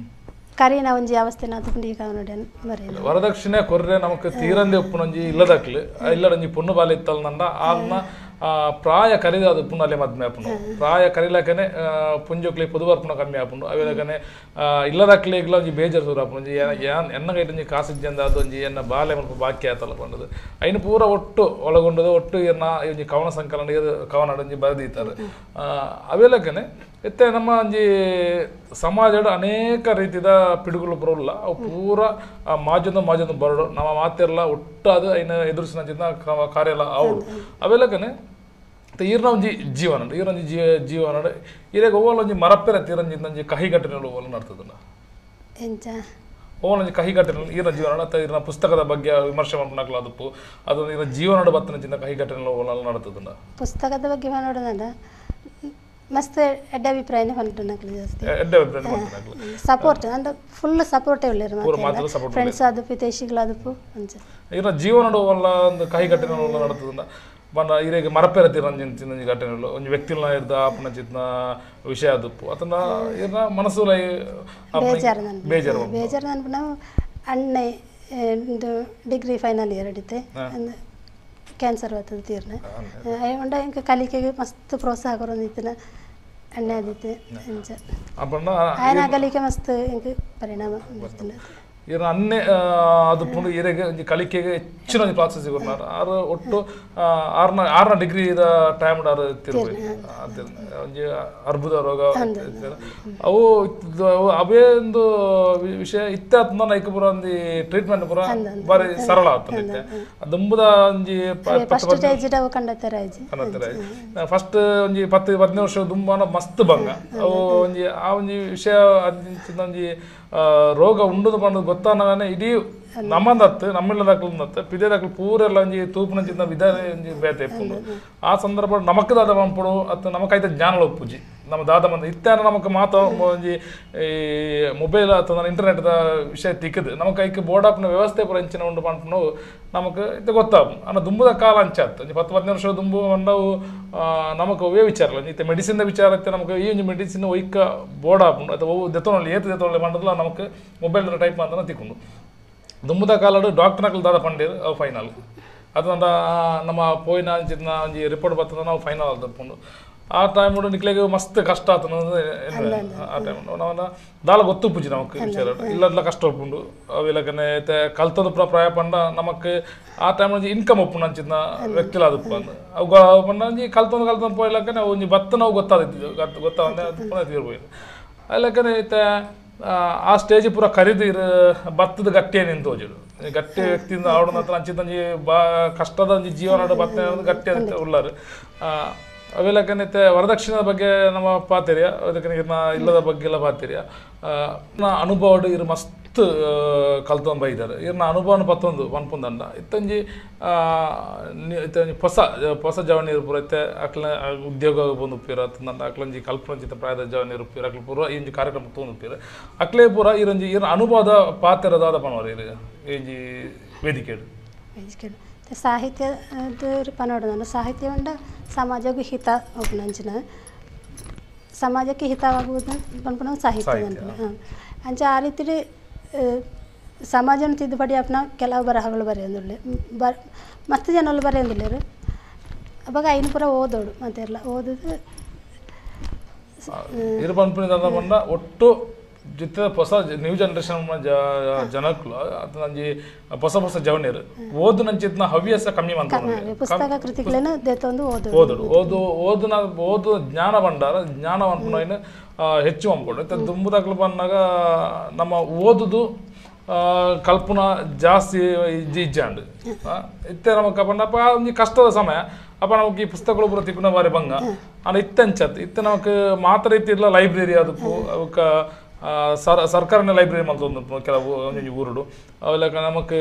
ಕರೀನ ಒಂಜಿ ಅವಸ್ಥೆ ನಾತುಂಡು ಈ ಕಾರಣಡ್ ಬರೆಯಲು ವರದಕ್ಷಿಣೆ ಕೊರ್ರೆ ನಮಕ್ ತೀರಂದೆ ಉಪ್ಪುನೊಂಜಿ ಇಲ್ಲದಕ್ಲು ಇಲ್ಲಡೊಂಜಿ ಪೊಣ್ಣು ಬಾಲೆ ಇತ್ತಲ್ನಂಡ ಆಲ್ನ ಪ್ರಾಯ ಕರಿದ ಅದು ಪುಣ್ಣಲೆ ಮದ್ಮೆ ಆಪುಂಡು ಪ್ರಾಯ ಕರಿಲಕನೆ ಪುಂಜೋಕ್ಲೆ ಪೊದುವರ್ಪುಣ ಕಮ್ಮಿ ಆಪುಂಡು ಅವೆಲಕನೆ ಇಲ್ಲದಕ್ಲೆಗ್ಲ ಒಂಜಿ ಬೇಜಾರು ಸೂರು ಆಪುಂಡು ಒಂಜಿ ಎನ್ನ ಕೈಟ್ ಒಂಜಿ ಕಾಸಿಜ್ಜಂದ ಅದು ಒಂಜಿ ಎನ್ನ ಬಾಲೆ ಮಲ್ಪ ಬಾಕಿ ಆತಲ್ಲ ಪಂಡದು ಐನು ಪೂರ ಒಟ್ಟು ಒಳಗೊಂಡದು ಒಟ್ಟು ಎನ್ನ ಒಂಜಿ ಕವನ ಸಂಕಲನ ಕವನ ಒಂಜಿ ಬರೆದೀತಾರೆ. ಅವೆಲಕನೆ ಇತ್ತೆ ನಮ್ಮ ಒಂಜಿ ಸಮಾಜಡ್ ಅನೇಕ ರೀತಿದ ಪಿಡುಗುಲು ಬರೋಲ್ಲ ಅವು ಪೂರ ಮಾಜೊಂದು ಮಾಜೊಂದು ಬರೋಡು ನಮ್ಮ ಮಾತೆಲ್ಲ ಒಟ್ಟಾದ ಐನ ಎದುರಿಸಿನ ಕಾರ್ಯ ಎಲ್ಲ ಆವಡು ಅವೆಲ್ಲಕನೆ ಈರ್ನ ಒಂಜಿ ಜೀವನ ಈರ್ನ ಒಂಜಿ ಜೀವನ ಇರೆಗ್ ಒವ್ವಲ ಒಂಜಿ ಮರಪ್ಪೆರ ತೀರಂಜಿ ಒಂಜಿ ಕಹಿ ಘಟನೆಗಳು ಒವ್ವಲ ನಡ್ತದಲ್ಲ ಎಂಚ ಒವ್ವಲ ಒಂಜಿ ಕಹಿ ಘಟನೆ ಈರ್ನ ಜೀವನ ಅಥವಾ ಈರ್ನ ಪುಸ್ತಕದ ಬಗ್ಗೆ ವಿಮರ್ಶೆ ಮಾಡ್ಪುನಕುಲು ಆದುಪ್ಪು ಅದು ಈರ್ನ ಜೀವನಡ್ ಬತ್ತಿನ ಕಹಿ ಘಟನೆಗಳು ಒವ್ವಲ ನಡ್ತದಲ್ಲ ಪುಸ್ತಕದ ಬಗ್ಗೆ ನೋಡೋದಲ್ಲ ಮಸ್ತ್ ಎಡ್ಡೆ ಅಭಿಪ್ರಾಯನೇ ಪಂಡುನಕುಲು ಜಾಸ್ತಿ ಎಡ್ಡೆ ಅಭಿಪ್ರಾಯ ಪಂಡುನಕುಲು ಸಪೋರ್ಟ್ ಅಂದ್ರೆ ಫುಲ್ ಸಪೋರ್ಟ್ ಉಲ್ಲೆರ್ ಮಾತ ಫ್ರೆಂಡ್ಸ್ ಆದುಪ್ಪು ಹಿತೈಷಿಗಳು ಆದುಪ್ಪು ಅಂಚ ಈರ್ನ ಜೀವನಡ್ ಒವ್ವಲ ಒಂದು ಕಹಿ ಘಟನೆಗಳು ಒವ್ವಲ ನಡ್ತದಲ್ಲ ಪಂಡ ಇರೆಗ್ ಮರಪೆರ ತಿರಂಜಿನ ಘಟನೆಗಳು ಒಂಜಿ ವ್ಯಕ್ತಿಲ್ನ ಇರ್ದ ಆಪುನ ಚಿತ್ನ ವಿಷಯ ಆದುಪ್ಪು ಅತನ ಈರ್ನ ಮನಸ್ಸುಲ ಬೇಜಾರು ಬೇಜಾರು ಬೇಜಾರು ಅನ್ಪುನ ಅಣ್ಣೆ ಡಿಗ್ರಿ ಫೈನಲ್ ಇಯರ್ ಅಡಿತೆ ಕ್ಯಾನ್ಸರ್ ಬರ್ತದೆ ತೀರ್ನ ಅಯ್ಯಂಡ ಎಂಕ್ ಕಲಿಕೆಗೆ ಮಸ್ತ್ ಪ್ರೋತ್ಸಾಹ ಕೊರೊಂದಿತ್ತಿನ ಅಣ್ಣೆ ಆದಿತ್ತೆ ಅಂಚ ಆಯನ ಕಲಿಕೆ ಮಸ್ತ್ ಎಂಕ್ ಪರಿಣಾಮ ಬರ್ತದೆ ಈರ್ನ ಅನ್ನೆ ಅದು ಇರೆಗ್ ಒಂಜಿ ಕಲಿಕೆಗೆ ಹೆಚ್ಚಿನ ಒಂಜಿ ಪ್ರೋತ್ಸಾಹ ಕೊರ್ನಾರ್ ಆರ್ ಒಟ್ಟು ಆರ್ನ ಆರ್ನ ಡಿಗ್ರಿದ ಟೈಮ್ ಆರ್ ತಿರುಗಿ ಒಂಜಿ ಅರ್ಬುದ ರೋಗ ಅವು ಅವೇ ಒಂದು ವಿಷಯ ಇತ್ತೆ ಆತ್ನ ಐಕ್ ಪೂರ ಒಂಜಿ ಟ್ರೀಟ್ಮೆಂಟ್ ಪೂರ ಬಾರಿ ಸರಳ ಆತಂಡ ಇತ್ತೆ ದುಂಬುದ ಒಂಜಿ ಫಸ್ಟ್ ಸ್ಟೇಜ್ ಅವು ಕಂಡತ್ತೆರ ಫಸ್ಟ್ ಒಂಜಿ 10 15 ವರ್ಷ ದುಂಬಾನ ಮಸ್ತ್ ಭಂಗ ಅವು ಒಂಜಿ ಆ ಒಂಜಿ ವಿಷಯ ಒಂಜಿ ರೋಗ ಉಂಡುದು ಪಂಡ ಗೊತ್ತಾನವೇ ಇಡೀ ನಮ್ಮಂದತ್ತು ನಮ್ಮಿಲ್ಲದಾಕ್ಲಂದತ್ತು ಪಿದೇದಾಕ್ಲು ಪೂರೆಲ್ಲ ಒಂಜಿ ತೂಪುನಂಚಿನ ವಿಧಾನ ಒಂಜಿ ಬೇತೆ ಇಪ್ಪುಂಡು ಆ ಸಂದರ್ಭ ನಮಕ್ ದಾದ ಪಂಪುಡು ಅತ್ತ ನಮಕೈತ ಜ್ಞಾನಲ ಉಪ್ಪುಜಿ ನಮ್ಮ ದಾದ ಮಂದ ಇತ್ತಾನ ನಮಕ್ ಮಾತ ಒಂಜಿ ಈ ಮೊಬೈಲ್ ಅಥವಾ ಇಂಟರ್ನೆಟ್ದ ವಿಷಯ ತಿಕ್ಕದು ನಮಕ್ ಐಕ್ ಬೋರ್ಡ್ ಆಪ್ನ ವ್ಯವಸ್ಥೆ ಪೂರ ಇಂಚಿನ ಉಂಡು ಪನ್ಪುನವು ನಮಕ್ ಇತ್ತೆ ಗೊತ್ತಾಪು ಅನ್ನ ದುಂಬುದ ಕಾಲ ಅಂಚಾತ್ ಒಂಜಿ 10 15 ವರ್ಷ ದುಂಬು ಪಂಡವು ನಮಕ್ ಅವೇ ವಿಚಾರ ಇತ್ತೆ ಮೆಡಿಸಿನ್ದ ವಿಚಾರ ಇತ್ತೆ ನಮಕ್ ಈ ಒಂಜಿ ಮೆಡಿಸಿನ್ ಒಯ್ಕ ಬೋರ್ಡ್ ಆಪುಂಡು ಅಥವಾ ಅವು ದೆತ್ತೊನೊಲಿ ಏತ್ ದೆತ್ತೊನೊಲಿ ಪಂಡಲ ನಮಕ್ ಮೊಬೈಲ್ ಟೈಪ್ ಮಾತ್ರ ತಿಕ್ಕುಂಡು ದುಂಬುದ ಕಾಲಡು ಡಾಕ್ಟರ್ನಕುಲು ದಾದ ಪಂಡೇರು ಅವು ಫೈನಲ್ ಅದು ನಮ್ಮ ಪೋಯಿನ ಅಂಚಿನ ಒಂಜಿ ರಿಪೋರ್ಟ್ ಬರ್ತದ ನಾವು ಫೈನಲ್ ಆದಪ್ಪುಂಡು ಆ ಟೈಮ್ ನಿಕ್ಲೆಗ್ ಮಸ್ತ್ ಕಷ್ಟ ಆತನ ಆ ಟೈಮ್ ನಾವನ್ನ ದಾಲ ಗೊತ್ತುಪ್ಪುಜಿ ನಮಕ್ ವಿಚಾರ ಇಲ್ಲದ್ಲ ಕಷ್ಟ ಉಪ್ಪುಂಡು ಅವೆಲ್ಲಕನೆ ಕಲ್ತದ ಪೂರ ಪ್ರಾಯ ಪಂಡ ನಮಕ್ ಆ ಟೈಮ್ ಒಂಜಿ ಇನ್ಕಮ್ ಉಪ್ಪುಂಡು ಅಂಚಿನ ವ್ಯಕ್ತಿಲ ಆದುಪ್ಪು ಅಂದ್ ಅವು ಪಂಡ ಒಂಜಿ ಕಲ್ತೊಂದು ಕಲ್ತೊಂದು ಪೋಯ್ಲಕ್ಕನೆ ಒಂಜಿ ಬತ್ತ ನಾವು ಗೊತ್ತಾದಿತ್ತು ಗೊತ್ತಾವಂದೆ ಅದು ಪುನಃ ತೀರ್ಪೋಯ್ತು ಅಲ್ಲಕ್ಕನೆ ಇತ್ತೆ ಆ ಸ್ಟೇಜ್ ಪೂರ ಕರಿದು ಬತ್ತದ ಗಟ್ಟಿಯ ನಿಂತು ಹೋಜುಡು ಗಟ್ಟಿ ವ್ಯಕ್ತಿಯಿಂದ ಆವಡ ಹತ್ರ ಅಂಚಿತಂಜಿ ಬಾ ಕಷ್ಟದ ಒಂಜಿ ಜೀವನ ಬತ್ತ ಗಟ್ಟಿ ಅಂತ ಉಳ್ಳಾರು ಅವೆಲ್ಲಕನೈತೆ ವರದಕ್ಷಿಣೆ ಬಗ್ಗೆ ನಮ್ಮ ಪಾತೆರಿಯ ಅದಕ್ಕೆ ಇರ್ನ ಇಲ್ಲದ ಬಗ್ಗೆ ಎಲ್ಲ ಪಾತೆರಿಯ ಅನುಭವ ಇರು ಮಸ್ತ್ ಕಲ್ತೊಂದು ಬೈದಾರೆ ಇರ್ನ ಅನುಭವನ ಪತ್ತೊಂದು ಪನ್ಪುಂದಂಡ ಇತ್ತಂಜಿ ಇತ್ತಂಜಿ ಹೊಸ ಹೊಸ ಜವನಿ ಪೂರ ಇತ್ತೆ ಅಕ್ಲ ಉದ್ಯೋಗ ಬಂದು ಉಪ್ಪಿರ ಅತ್ತಂದಂಡ ಅಕ್ಲಂಜಿ ಕಲ್ಪನಂಚಿತ ಪ್ರಾಯದ ಜವನಿ ಉಪ್ಪಿರ ಅಕ್ಲ ಪೂರ ಈ ಒಂಜಿ ಕಾರ್ಯಕ್ರಮ ತಗೊಂಡು ಉಪ್ಪಿರ ಅಕ್ಲೇ ಪೂರ ಇರಂಜಿ ಇರ್ನ ಅನುಭವದ ಪಾತೆರದಾದ ಪನವರ ಇರು ಈ ವೇದಿಕೆ ಸಾಹಿತ್ಯ ಪನೋಡ ಸಾಹಿತ್ಯ ಉಂಡ ಸಮಾಜಕ್ಕೂ ಹಿತ ಅಂಚಿನ ಸಮಾಜಕ್ಕೆ ಹಿತವಾಗುವುದು ಪನ್ಪುನ ಸಾಹಿತ್ಯ ಅನ್ಪುನ ಅಂಚ ಆ ರೀತಿ ಸಮಾಜನ ತಿದ್ದುಪಡಿ ಅಪ್ನ ಕೆಲವು ಬರಹಗಳು ಬರೆಯೊಂದುಳ್ಳೆ ಮಸ್ತ್ ಜನಗಳು ಬರೆಯೊಂದುಲ್ಲೇರು ಅವಾಗ ಐನು ಪೂರ ಓದೋಡು ಮತ್ತೆಲ್ಲ ಓದುದು ಇರು ಪನ್ಪುನ ಪಂಡ ಒಟ್ಟು ಜಿತ್ತ ಹೊಸ ನ್ಯೂ ಜನರೇಷನ್ ಜನಕ್ಕಲು ಒಂಜಿ ಹೊಸ ಹೊಸ ಜವನಿಯರು ಓದು ನಂಚಿತ್ನ ಹವ್ಯಾಸ ಕಮ್ಮಿ ಅಂತ ಪುಸ್ತಕ ಕೃತಿಗಳನ್ನ ದೆತ್ತೊಂದು ಓದು ಓದೋಡು ಓದು ಓದುನ ಓದು ಜ್ಞಾನ ಭಂಡಾರ ಜ್ಞಾನ ಪನ್ಪುನ ಹೆಚ್ಚು ಅಂದ್ಕೊಂಡು ಇತ್ತೆ ದುಂಬುದಾಕ್ಲು ಬಂದಾಗ ನಮ್ಮ ಓದುದು ಕಲ್ಪನ ಜಾಸ್ತಿ ಇಜ್ಜಾಂಡ್ ಇತ್ತೆ ನಮಕ್ ಪಂಡಪ್ಪ ಒಂಜಿ ಕಷ್ಟದ ಸಮಯ ಅಪ್ಪ ನಮಕ್ ಈ ಪುಸ್ತಕಗಳು ಪೂರ ತಿಕ್ಕುನ ಬಾರಿ ಭಂಗ ಆಂಡ ಇತ್ತೆ ಅಂಚತ್ ಇತ್ತೆ ನಮಕ್ ಮಾತ್ರ ಇತ್ತಿಲ್ಲ ಲೈಬ್ರರಿ ಅದಕ್ಕೂ ಅವಕ್ಕೆ ಸರ್ಕಾರನೇ ಲೈಬ್ರರಿ ಮಲ್ತೊಂದು ಕೆಲವು ಒಂಜೊಂಜಿ ಊರುಡು ಅವೆಲ್ಲ ನಮಕ್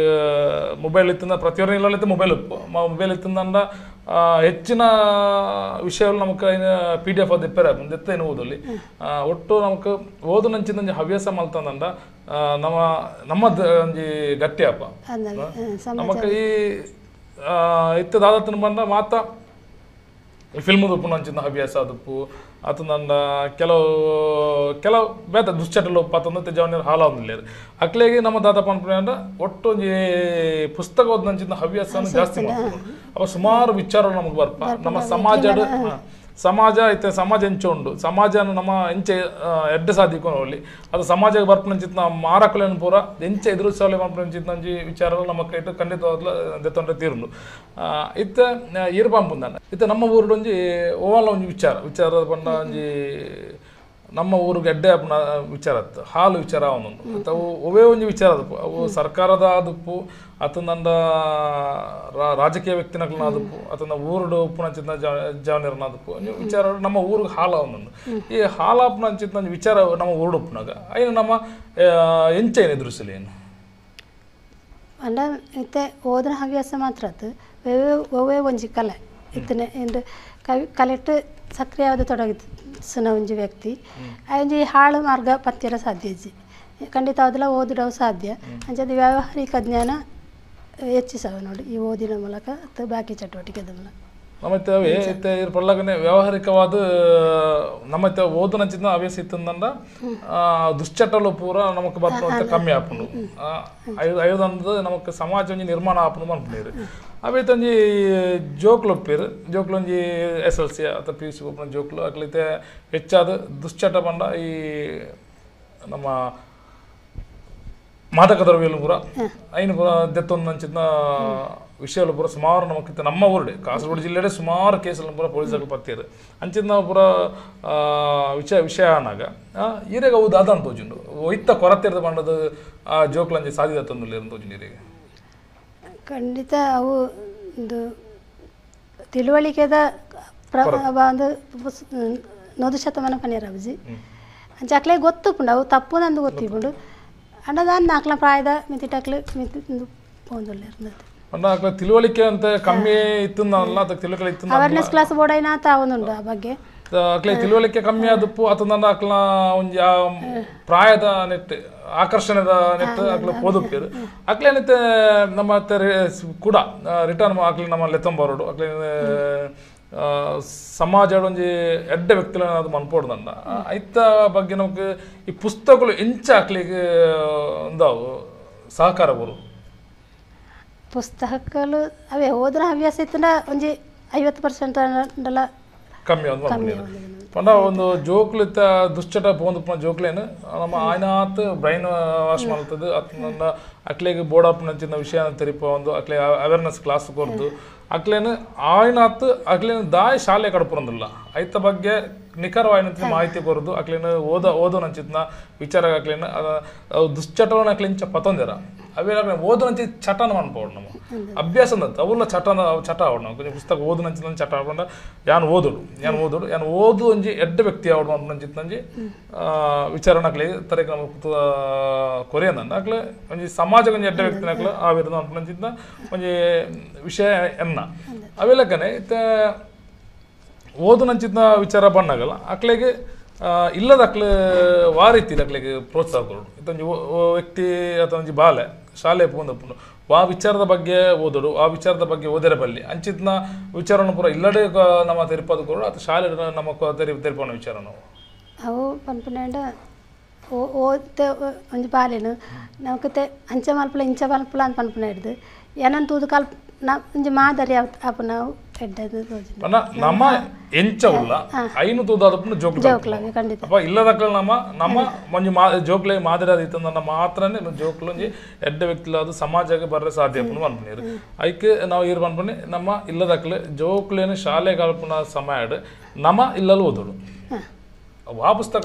ಮೊಬೈಲ್ ಇತ್ತಿಂದ ಪ್ರತಿಯೊಂದು ಇಲ್ಲಲ್ಲಿತ್ತು ಮೊಬೈಲ್ ಉಪ್ಪು ಮೊಬೈಲ್ ಇತ್ತಿಂದ ಹೆಚ್ಚಿನ ವಿಷಯಗಳು ನಮಕ್ ಪಿ ಡಿ ಎಫ್ ಅದು ಇಪ್ಪರೆ ದೆತ್ತ ಏನು ಓದಲ್ಲಿ ಒಟ್ಟು ನಮಕ್ ಓದು ನಂಚಿನ ಒಂಜಿ ಹವ್ಯಾಸ ಮಲ್ತಂದಂಡ ನಮ್ಮ ನಮ್ಮ ಒಂಜಿ ಗಟ್ಟಿ ಅಪ್ಪ ನಮಕ್ ಈ ಇತ್ತ ದಾದತ್ತನ ಬಂದ ಮಾತ ಫಿಲ್ಮ್ ಉಪ್ಪುನ ಅಂಚಿನ ಹವ್ಯಾಸ ಅದುಪ್ಪು ಅತಂದಂಡ ಕೆಲವು ಕೆಲವು ಬೇತ ದುಶ್ಚಟಲು ಪತ್ತಂದ ಜವನಿಯರು ಹಾಲಾವಂದಿಲ್ಲೇರು ಅಕ್ಲೆಗೆ ನಮ್ಮ ದಾದ ಪನ್ಪುನ ಒಟ್ಟು ಒಂಜಿ ಪುಸ್ತಕ ಓದ್ನಂಚಿನ ಹವ್ಯಾಸನ ಜಾಸ್ತಿ ಮಾಡ್ಕೊಂಡು ಅವ ಸುಮಾರು ವಿಚಾರಗಳು ನಮಗೆ ಬರ್ಪ ನಮ್ಮ ಸಮಾಜ ಸಮಾಜ ಇತ್ತೆ ಸಮಾಜ ಎಂಚ ಉಂಡು ಸಮಾಜನ ನಮ್ಮ ಎಂಚೆ ಎಡ್ಡೆ ಸಾಧಿಕೊಂಡು ಹೋಗ್ಲಿ ಅದು ಸಮಾಜಕ್ಕೆ ಬರ್ಪುನಂಚಿತ್ನ ಮಾರಕುಲೆನ್ ಪೂರ ಎಂಚೆ ಎದುರಿಸಲೆ ಪನ್ಪುನಂಚಿತ್ನ ಒಂಜಿ ವಿಚಾರಗಳು ನಮ್ಮ ಕೈಟ್ ಖಂಡಿತವಾಗ್ಲ ದೆತ್ತೊಂಡೆ ತೀರುಂಡು ಇತ್ತೆ ಈರ್ ಪಂಪುಂದಾಂಡ ಇತ್ತೆ ನಮ್ಮ ಊರುಡು ಒಂಜಿ ಓವಲ್ಲ ಒಂಜಿ ವಿಚಾರ ವಿಚಾರ ಪಂಡ ಒಂಜಿ ನಮ್ಮ ಊರಿಗೆ ಎಡ್ಡೆ ಆಪುನ ವಿಚಾರ ಅತ್ತು ಹಾಲು ವಿಚಾರ ಅವನೊಂದು ಅವು ಒವೇ ಒಂಜಿ ವಿಚಾರ ಅದಪ್ಪು ಅವು ಸರ್ಕಾರದ ಆದುಪ್ಪು ಅತಂದ ರಾಜಕೀಯ ವ್ಯಕ್ತಿನಕ್ಲನ ಆದುಪ್ಪು ಅತಂದ ಊರುಡು ಉಪ್ಪುನಂಚಿನ ಜವನಿರನ ಆದುಪ್ಪು ಒಂಜಿ ವಿಚಾರ ನಮ್ಮ ಊರಿಗೆ ಹಾಲು ಅವನೊಂದು ಈ ಹಾಲಾಪುನಂಚಿನ ಒಂಜಿ ವಿಚಾರ ನಮ್ಮ ಊರುಡು ಉಪ್ಪುನಾಗ ಐನು ನಮ್ಮ ಎಂಚ ಏನು ಎದುರಿಸಲಿ ಏನು ಅಂಡ ಇತ್ತೆ ಓದಿನ ಹವ್ಯಾಸ ಮಾತ್ರ ಅದು ಒವ್ವೇ ಒಂಜಿ ಕಲೆ ಇತ್ತನೆ ಎಂದು ಕವಿ ಕಲೆಟ್ಟು ಸಕ್ರಿಯವಾದ ತೊಡಗಿಸಿನ ಒಂಜಿ ವ್ಯಕ್ತಿ ಒಂಜಿ ಹಾಳು ಮಾರ್ಗ ಪತ್ತಿರ ಸಾಧ್ಯ ಇಜ್ಜಿ ಖಂಡಿತ ಅದೆಲ್ಲ ಓದಿಡವು ಸಾಧ್ಯ ಅಂಚದ ವ್ಯಾವಹಾರಿಕ ಜ್ಞಾನ ಹೆಚ್ಚಿಸವ ನೋಡಿ ಈ ಓದಿನ ಮೂಲಕ ಅಥವಾ ಬಾಕಿ ಚಟುವಟಿಕೆದ ಮೂಲಕ ನಮ್ಮತ್ತೆ ಅವೇ ಇತ್ತೆ ಇರ್ ಪಳ್ಳಗನೆ ವ್ಯಾವಹಾರಿಕವಾದ ನಮ್ಮತ್ತೆ ಓದನಂಚಿನ ಹವ್ಯಾಸ ಇತ್ತಂದಂಡ ದುಶ್ಚಟಲು ಪೂರ ನಮಕ್ ಬರ್ಪುನ ಕಮ್ಮಿ ಆಪುಂಡು ಐದಂದು ನಮಕ್ ಸಮಾಜ ಒಂಜಿ ನಿರ್ಮಾಣ ಆಪುಂಡು ಮನ್ಪುನೀರು ಅವೇ ಒಂಜಿ ಜೋಕ್ಲು ಒಪ್ಪೀರು ಜೋಕ್ಲು ಒಂಜಿ S L C ಅಥವಾ P U C ಒಪ್ಪುನ ಜೋಕ್ಲು ಅಕ್ಲಿತೆ ಹೆಚ್ಚಾದ ದುಶ್ಚಟ ಪಂಡ ಈ ನಮ್ಮ ಮಾದಕ ದ್ರವ್ಯಲು ಪೂರ ಐನು ಪೂರ ದೆತ್ತೊಂದು ವಿಷಯಲು ಪೂರ ಸುಮಾರು ನಮಕ್ಕಿಂತ ನಮ್ಮ ಊರುಡೆ ಕಾಸರಗೋಡು ಜಿಲ್ಲೆಡೆ ಸುಮಾರು ಕೇಸನ್ನು ಪೂರ ಪೊಲೀಸರು ಪತ್ತಿರು ಅಂಚಿನ ಪೂರ ವಿಷಯ ವಿಷಯ ಅನ್ನಾಗ ಈರೆಗ ಅವು ದಾದ ತೋಜುಂಡು ಒಯ್ತ ಕೊರತೆ ಇರದ ಪಂಡದ ಆ ಜೋಕ್ಲಂಜಿ ಸಾಧ್ಯತೆ ತಂದುಲ್ಲ ತೋಜುಂಡು ಈರೆಗೆ ಖಂಡಿತ ಅವು ಒಂದು ತಿಳುವಳಿಕೆದ ಒಂದು ನೊದು ಶತಮಾನ ಪನ್ನೀರ್ ಅಬ್ಜಿ ಅಂಚ ಅಕ್ಲೆ ಗೊತ್ತುಪುಂಡು ಅವು ತಪ್ಪು ನಂದು ಗೊತ್ತಿಪುಂಡು ಅಂಡ ದಾನ್ ಅಕ್ಲ ಪ್ರಾಯದ ಮಿತಿಟಕ್ಲು ಮಿತಿ ಪೋಂದುಲ್ಲೇರ್ನದು ಅಂಡ ಅಕ್ಲ ತಿಳುವಳಿಕೆ ಅಂತ ಕಮ್ಮಿ ಇತ್ತಂದಲ್ಲ ಅದಕ್ಕೆ ತಿಳುವಳಿಕೆ ಇತ್ತು ಅವೇರ್ನೆಸ್ ಕ್ಲಾಸ್ ಬೋರ್ಡೈನ ತಾವೊಂದುಂಡು ಆ ಬಗ್ಗೆ ಅಕ್ಲೆ ತಿಳುವಳಿಕೆ ಕಮ್ಮಿ ಆದಪ್ಪು ಅತಂದಂಡ ಅಕ್ಲ ಒಂಜಿ ಆ ಪ್ರಾಯದ ನೆಟ್ ಆಕರ್ಷಣೆದ ನೆಟ್ ಅಕ್ಲ ಪೋದುಪ್ಪೇರು ಅಕ್ಲೆ ಏನೈತೆ ನಮ್ಮ ಕೂಡ ರಿಟರ್ನ್ ಅಕ್ಲೆ ನಮ್ಮ ಲೆತ್ತಂಬರೋಡು ಅಕ್ಲೆ ಸಮಾಜ ಒಂಜಿ ಎಡ್ಡೆ ವ್ಯಕ್ತಿಗಳನ್ನ ಅದು ಮನ್ಪೋಡ್ದಂಡ ಐತ ಬಗ್ಗೆ ನಮಕ್ ಈ ಪುಸ್ತಕಗಳು ಎಂಚ ಅಕ್ಲಿಗೆ ಒಂದಾವು ಸಹಕಾರ ಬರು ಪುಸ್ತಕಗಳು ಅವೇ ಓದಿನ ಹವ್ಯಾಸ ಇತ್ತಂಡ ಒಂಜಿ 50% ಅಂಡಲ ಕಮ್ಮಿ ಒಂದು ಪಂಡ ಒಂದು ಜೋಕ್ಲಿತ್ತ ದುಶ್ಚಟ ಪೋಂದು ಜೋಕ್ಲೇನು ನಮ್ಮ ಆಯ್ನಾತ್ ಬ್ರೈನ್ ವಾಶ್ ಮಾಡ್ತದೆ ಅತ್ನ ಅಕ್ಲೆಗೆ ಬೋರ್ಡ್ ಆಪ್ ನಂಚಿನ ವಿಷಯ ತೆರಿಪ ಒಂದು ಅಕ್ಲೆ ಅವೇರ್ನೆಸ್ ಕ್ಲಾಸ್ ಕೊರ್ದು ಅಕ್ಲೇನು ಆಯ್ನಾತ್ ಅಕ್ಲೇನು ದಾಯ್ ಶಾಲೆ ಕಡಪುರಂದಿಲ್ಲ ಐತ ಬಗ್ಗೆ ನಿಖರವಾಯಿನ ಮಾಹಿತಿ ಕೊರದು ಅಕ್ಲೇನು ಓದ ಓದೋ ನಂಚಿತ್ನ ವಿಚಾರ ಅಕ್ಲೇನು ದುಶ್ಚಟವನ್ನು ಅಕ್ಲಿಂಚ ಪತೊಂದಿರ ಅವೇ ಓದು ನಂಚಿ ಚಟನ ಮನ್ಪೋಡು ನಮ್ಮ ಅಭ್ಯಾಸ ಅಂದತ್ತು ಅವುಲ್ಲ ಚಟನ ಚಟ ಆವಡು ನಾವು ಪುಸ್ತಕ ಓದು ನಂಚಿನ ಚಟ ಆಡ್ಕೊಂಡ ಯಾನ್ ಓದುಡು ಯಾನ್ ಓದುಡು ಯಾನ್ ಓದು ಒಂಜಿ ಎಡ್ಡೆ ವ್ಯಕ್ತಿ ಆವಡು ಮನ್ಪು ನಂಜಿ ವಿಚಾರಣಕ್ಲೆ ತರಕ ನಮ್ಮ ಕೊರಿಯಂದಂಡ ಅಕ್ಲೆ ಒಂಜಿ ಸಮಾಜ ಒಂಜಿ ಎಡ್ಡೆ ವ್ಯಕ್ತಿನಕ್ಲೆ ಆವಿರದ ಮನ್ಪು ನಂಚಿನ ಒಂಜಿ ವಿಷಯ ಎನ್ನ ಅವೆಲ್ಲಕ್ಕನೆ ಇತ್ತೆ ಓದು ನಂಚಿನ ವಿಚಾರ ಬಣ್ಣಗಲ್ಲ ಅಕ್ಲೆಗೆ ಇಲ್ಲದ ಅಕ್ಲೆ ವಾರೀತಿ ಅಕ್ಲೆಗೆ ಪ್ರೋತ್ಸಾಹ ಕೊಡು ಇತ್ತೊಂಜಿ ವ್ಯಕ್ತಿ ಅಥವಾ ಒಂಜಿ ಬಾಲೆ ಶಾಲೆ ಪೋಂದಪ್ಪುಂಡು ಆ ವಿಚಾರದ ಬಗ್ಗೆ ಓದೋಡು ಆ ವಿಚಾರದ ಬಗ್ಗೆ ಓದಿರ ಬಲ್ಲಿ ಅಂಚಿತ್ನ ವಿಚಾರನ ಪೂರ ಇಲ್ಲಡೆ ನಮ್ಮ ತೆರಿಪದು ಕೊಡು ಅಥವಾ ಶಾಲೆ ನಮ್ಮ ತೆರಿಪೋಣ ವಿಚಾರ ನಾವು ಅವು ಪನ್ಪುನೇಂಡ ಓದ್ತೆ ಒಂಜಿ ಬಾಲೆನು ನಮಕತೆ ಅಂಚ ಮಲ್ಪುಲ ಇಂಚ ಮಲ್ಪುಲ ಅಂತ ಪನ್ಪುನ ಹಿಡ್ದು ಏನಂತ ತೂದು ಕಲ್ಪ ಒಂಜಿ ಮಾದರಿ ಅಪ್ಪು ನಾವು ನಮ್ಮ ಎಂಚ ಉಲ್ಲ ಐನು ತೂದಾದಪ್ಪು ಜೋಕ್ಲು ಖಂಡಿತ ಅಪ್ಪ ಇಲ್ಲದಕ್ಲ ನಮ್ಮ ನಮ್ಮ ಒಂಜಿ ಮಾ ಜೋಕ್ಲೆ ಮಾದರಿ ಅದು ಇತ್ತಂದ ಮಾತ್ರನೇ ಜೋಕ್ಲು ಒಂಜಿ ಎಡ್ಡೆ ವ್ಯಕ್ತಿಲ ಅದು ಸಮಾಜಕ್ಕೆ ಬರ್ರೆ ಸಾಧ್ಯ ಅಪ್ಪನು ಅನ್ಪುನೀರು ಐಕ್ ನಾವು ಇರು ಪನ್ಪುನಿ ನಮ್ಮ ಇಲ್ಲದಕ್ಲೆ ಜೋಕ್ಲೇನು ಶಾಲೆ ಕಲ್ಪುನ ಸಮಯ ನಮ್ಮ ಇಲ್ಲಲ್ಲಿ ಓದೋಡು ಆ ಪುಸ್ತಕ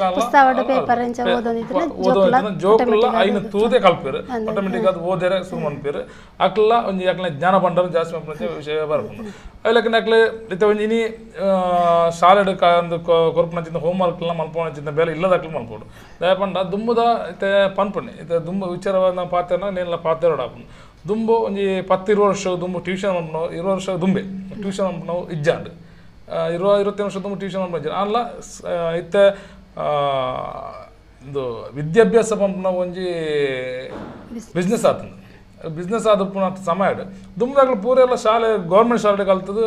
ಜೋಕುಲ ಐನು ತೂದೆ ಕಲ್ಪೇರು ಆಟೋಮೆಟಿಕ್ ಅದು ಓದೇರೆ ಸುರು ಮನ್ಪೇರು ಅಕ್ಲ ಒಂಜಿ ಅಕ್ಲ ಜ್ಞಾನ ಭಂಡಾರ ಜಾಸ್ತಿ ಮನ್ಪುನ ವಿಷಯ ಬರ್ಪುಂಡು ಅವೆಲ್ಲಕ್ಕೆ ಅಕ್ಲೆ ಇತ್ತೆ ಒಂಜಿ ಇನಿ ಶಾಲೆಡ್ ಒಂದು ಕೊರ್ಪುನಂಚಿನ ಹೋಮ್ವರ್ಕ್ಲ ಮನ್ಪೋಣಂಚಿನ ಬೇಲೆ ಇಲ್ಲದ ಅಕ್ಲು ಮನ್ಪೋಡು ದಯಪಂಡ ದುಂಬುದ ಇತ್ತೆ ಪನ್ಪುಣಿ ಇತ್ತೆ ದುಂಬು ವಿಚಾರವನ್ನ ಪಾತೆರ್ನ ನೇನ್ಲ ಪಾತೆರೋಡು ಆಪುಂಡು ದುಂಬು ಒಂಜಿ 10 20 ವರ್ಷ ದುಂಬು ಟ್ಯೂಷನ್ ಮನ್ಪುನವು 20 ವರ್ಷ ದುಂಬೆ ಟ್ಯೂಷನ್ ಮನ್ಪುನವು ಇಜ್ಜಾಂಡ್ 20 ವರ್ಷ ತುಂಬ ಟ್ಯೂಷನ್ ಮನ್ಪುನ ಅಲ್ಲ ಇತ್ತೆ ಇಂದು ವಿದ್ಯಾಭ್ಯಾಸ ಪಂಪುನ ಒಂಜಿ ಬಿಸ್ನೆಸ್ ಆತಂದು ಬಿಸ್ನೆಸ್ ಆದಪ್ಪುನ ಸಮಯ ದುಂಬದಾಗಲು ಪೂರ ಎಲ್ಲ ಶಾಲೆ ಗೌರ್ಮೆಂಟ್ ಶಾಲೆ ಕಲ್ತದ್ದು